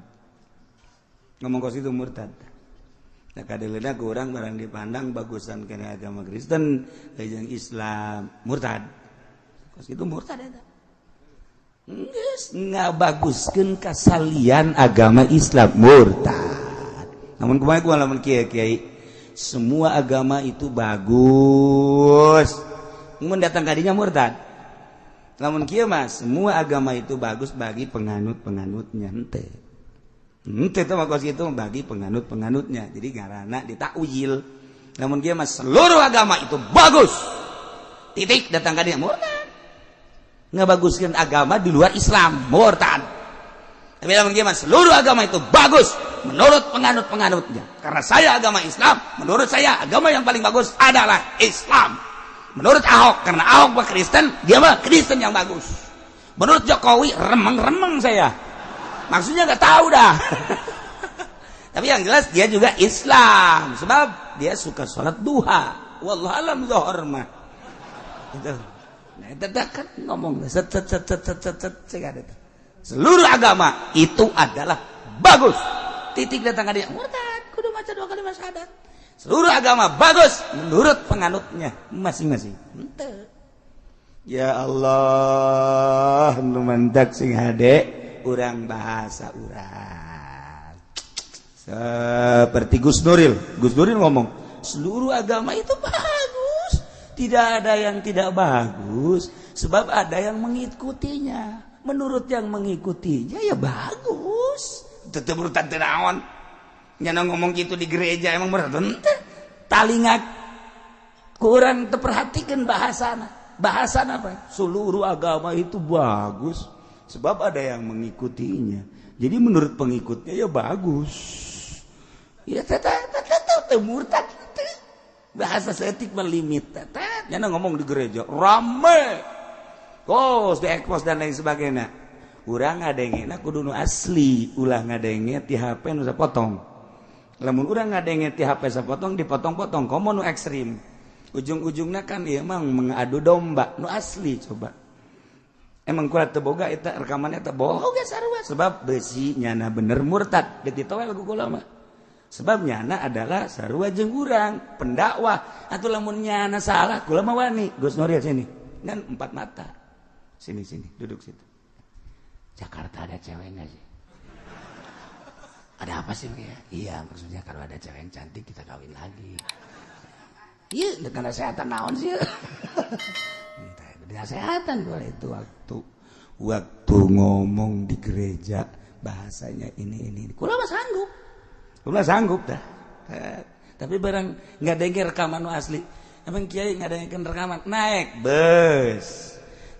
Ngomong kos itu murtad. Nah, kadeuleuna ku urang barang dipandang bagusan keneh agama Kristen jeung Islam murtad. Kos itu murtad eta. Geus ngabaguskeun kasalian agama Islam murtad. Namun kumaha ku lamun kieu kiai, semua agama itu bagus. Mun datang kadinya murtad. Lamun kieu mah semua agama itu bagus bagi penganut-penganutnya henteu. Henteu teh mah kos kitu bagi penganut-penganutnya. Jadi ngaranna ditakwil. Lamun kieu mah seluruh agama itu bagus. Titik datang kadinya murtad. Ngabaguskeun agama di luar Islam murtad. Tapi lamun kieu mah seluruh agama itu bagus menurut penganut-penganutnya. Karena saya agama Islam, menurut saya agama yang paling bagus adalah Islam. Menurut Ahok, karena Ahok mah Kristen, dia mah Kristen yang bagus. Menurut Jokowi, remeng-remeng saya. Maksudnya nggak tahu dah. Tapi yang jelas dia juga Islam, sebab dia suka sholat duha. Wallahu alam zuhur mah. Itu. Nah, itu kan ngomong set set set set set set set. Seluruh agama itu adalah bagus. Titik datang dia murtad, kudu maca dua kali syahadat. Seluruh agama bagus menurut penganutnya masing-masing. Henteu. Ya Allah, nu mantak sing hade urang bahasa urang. Seperti Gus Nuril. Gus Nuril ngomong, seluruh agama itu bagus. Tidak ada yang tidak bagus, sebab ada yang mengikutinya. Menurut yang mengikutinya ya bagus. Tetep murtad teu naon. Nyana ngomong gitu di gereja emang murtad henteu. Talinga kurang terperhatikan bahasana. Bahasana apa? Seluruh agama itu bagus sebab ada yang mengikutinya. Jadi menurut pengikutnya ya bagus. Ya teteh murtad teh. Bahasa seetik melimit teteh. Nyana ngomong di gereja rame. Kos di ekpos dan lain sebagainya. Urang ngadengena kudu nu asli, ulah ngadenge ti HP nu sapotong. Lamun urang ngadenge ti HP sapotong dipotong-potong komo nu ekstrim. Ujung-ujungna kan ieu emang mengadu domba nu asli coba. Emang kula teu boga eta rekaman eta boga sarua sebab besi nyana bener murtad deuk ditowel ku kula mah. Sebab nyana adalah sarua jeung urang pendakwah atuh lamun nyana salah kula mah wani. Gus Nuril sini dan empat mata. Sini sini duduk situ. Jakarta ada cewek nggak sih? Ada apa sih ya? Iya maksudnya kalau ada cewek yang cantik kita kawin lagi. Iya dengan kesehatan naon sih? Dengan kesehatan boleh itu waktu ngomong di gereja bahasanya ini. Kula mah sanggup. Kula sanggup dah. Tapi barang nggak denger rekaman asli. Emang kiai nggak dengerin rekaman naik bus.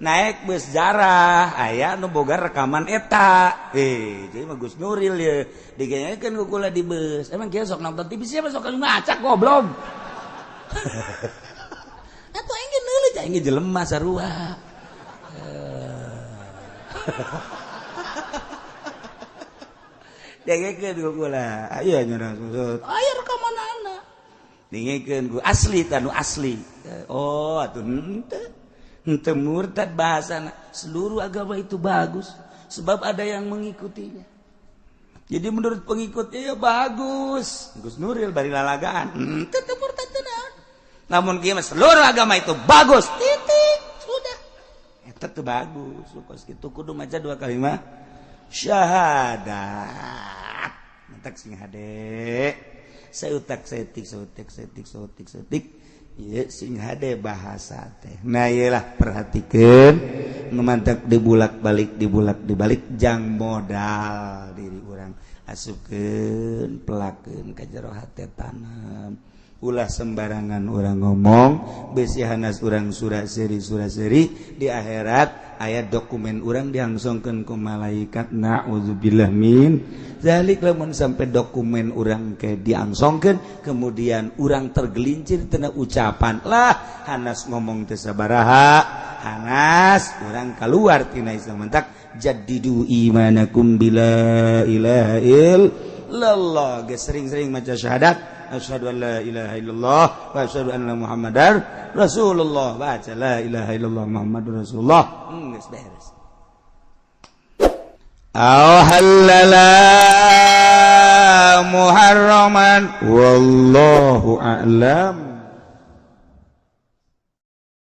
Naik bus jarah aya nu boga rekaman eta. Jadi mah Gus Nuril ya digenyekeun ku kula di bus. Emang kieu sok nonton TV siapa sok ngacak goblok. Atuh aing neuleut aing jelema sarua. Dengekeun ku kula. Aya nya aya rekamanana. Dengekeun ku asli tanu asli. Oh atuh henteu. Henteu murtad bahasana. Seluruh agama itu bagus sebab ada yang mengikutinya. Jadi menurut pengikutnya ya bagus. Gus Nuril bari lalagaan. Henteu teu murtad teu naon. Lamun kieu mah seluruh agama itu bagus. Titik. Sudah. Eta teu bagus. Kos kitu kudu maca dua kalimat syahadat. Mentak sing hade. Seutak setik seutik setik seutik setik. Ieu sing hade bahasa teh. Nah ieu lah perhatikeun nu mantak dibulak-balik dibulak-dibalik jang modal diri urang asupkeun pelakeun ka jero hate tanam. Ulah sembarangan urang ngomong, besi hanas urang surat seri surat seri di akhirat aya dokumen urang diangsongkeun ku malaikat. Naudzubillah min zalik. Lamun sampai dokumen urang ke diangsongkeun, kemudian urang tergelincir tina ucapan lah, hanas ngomong teh sabaraha, hanas urang keluar tina Islam. Mentak jaddidu imanakum bila ilaha illallah. Geus sering-sering maca syahadat, asyhadu an la ilaha illallah wa asyhadu anna muhammadar rasulullah. Baca la ilaha illallah muhammadur rasulullah, geus beres. Aw halala muharraman, wallahu a'lam.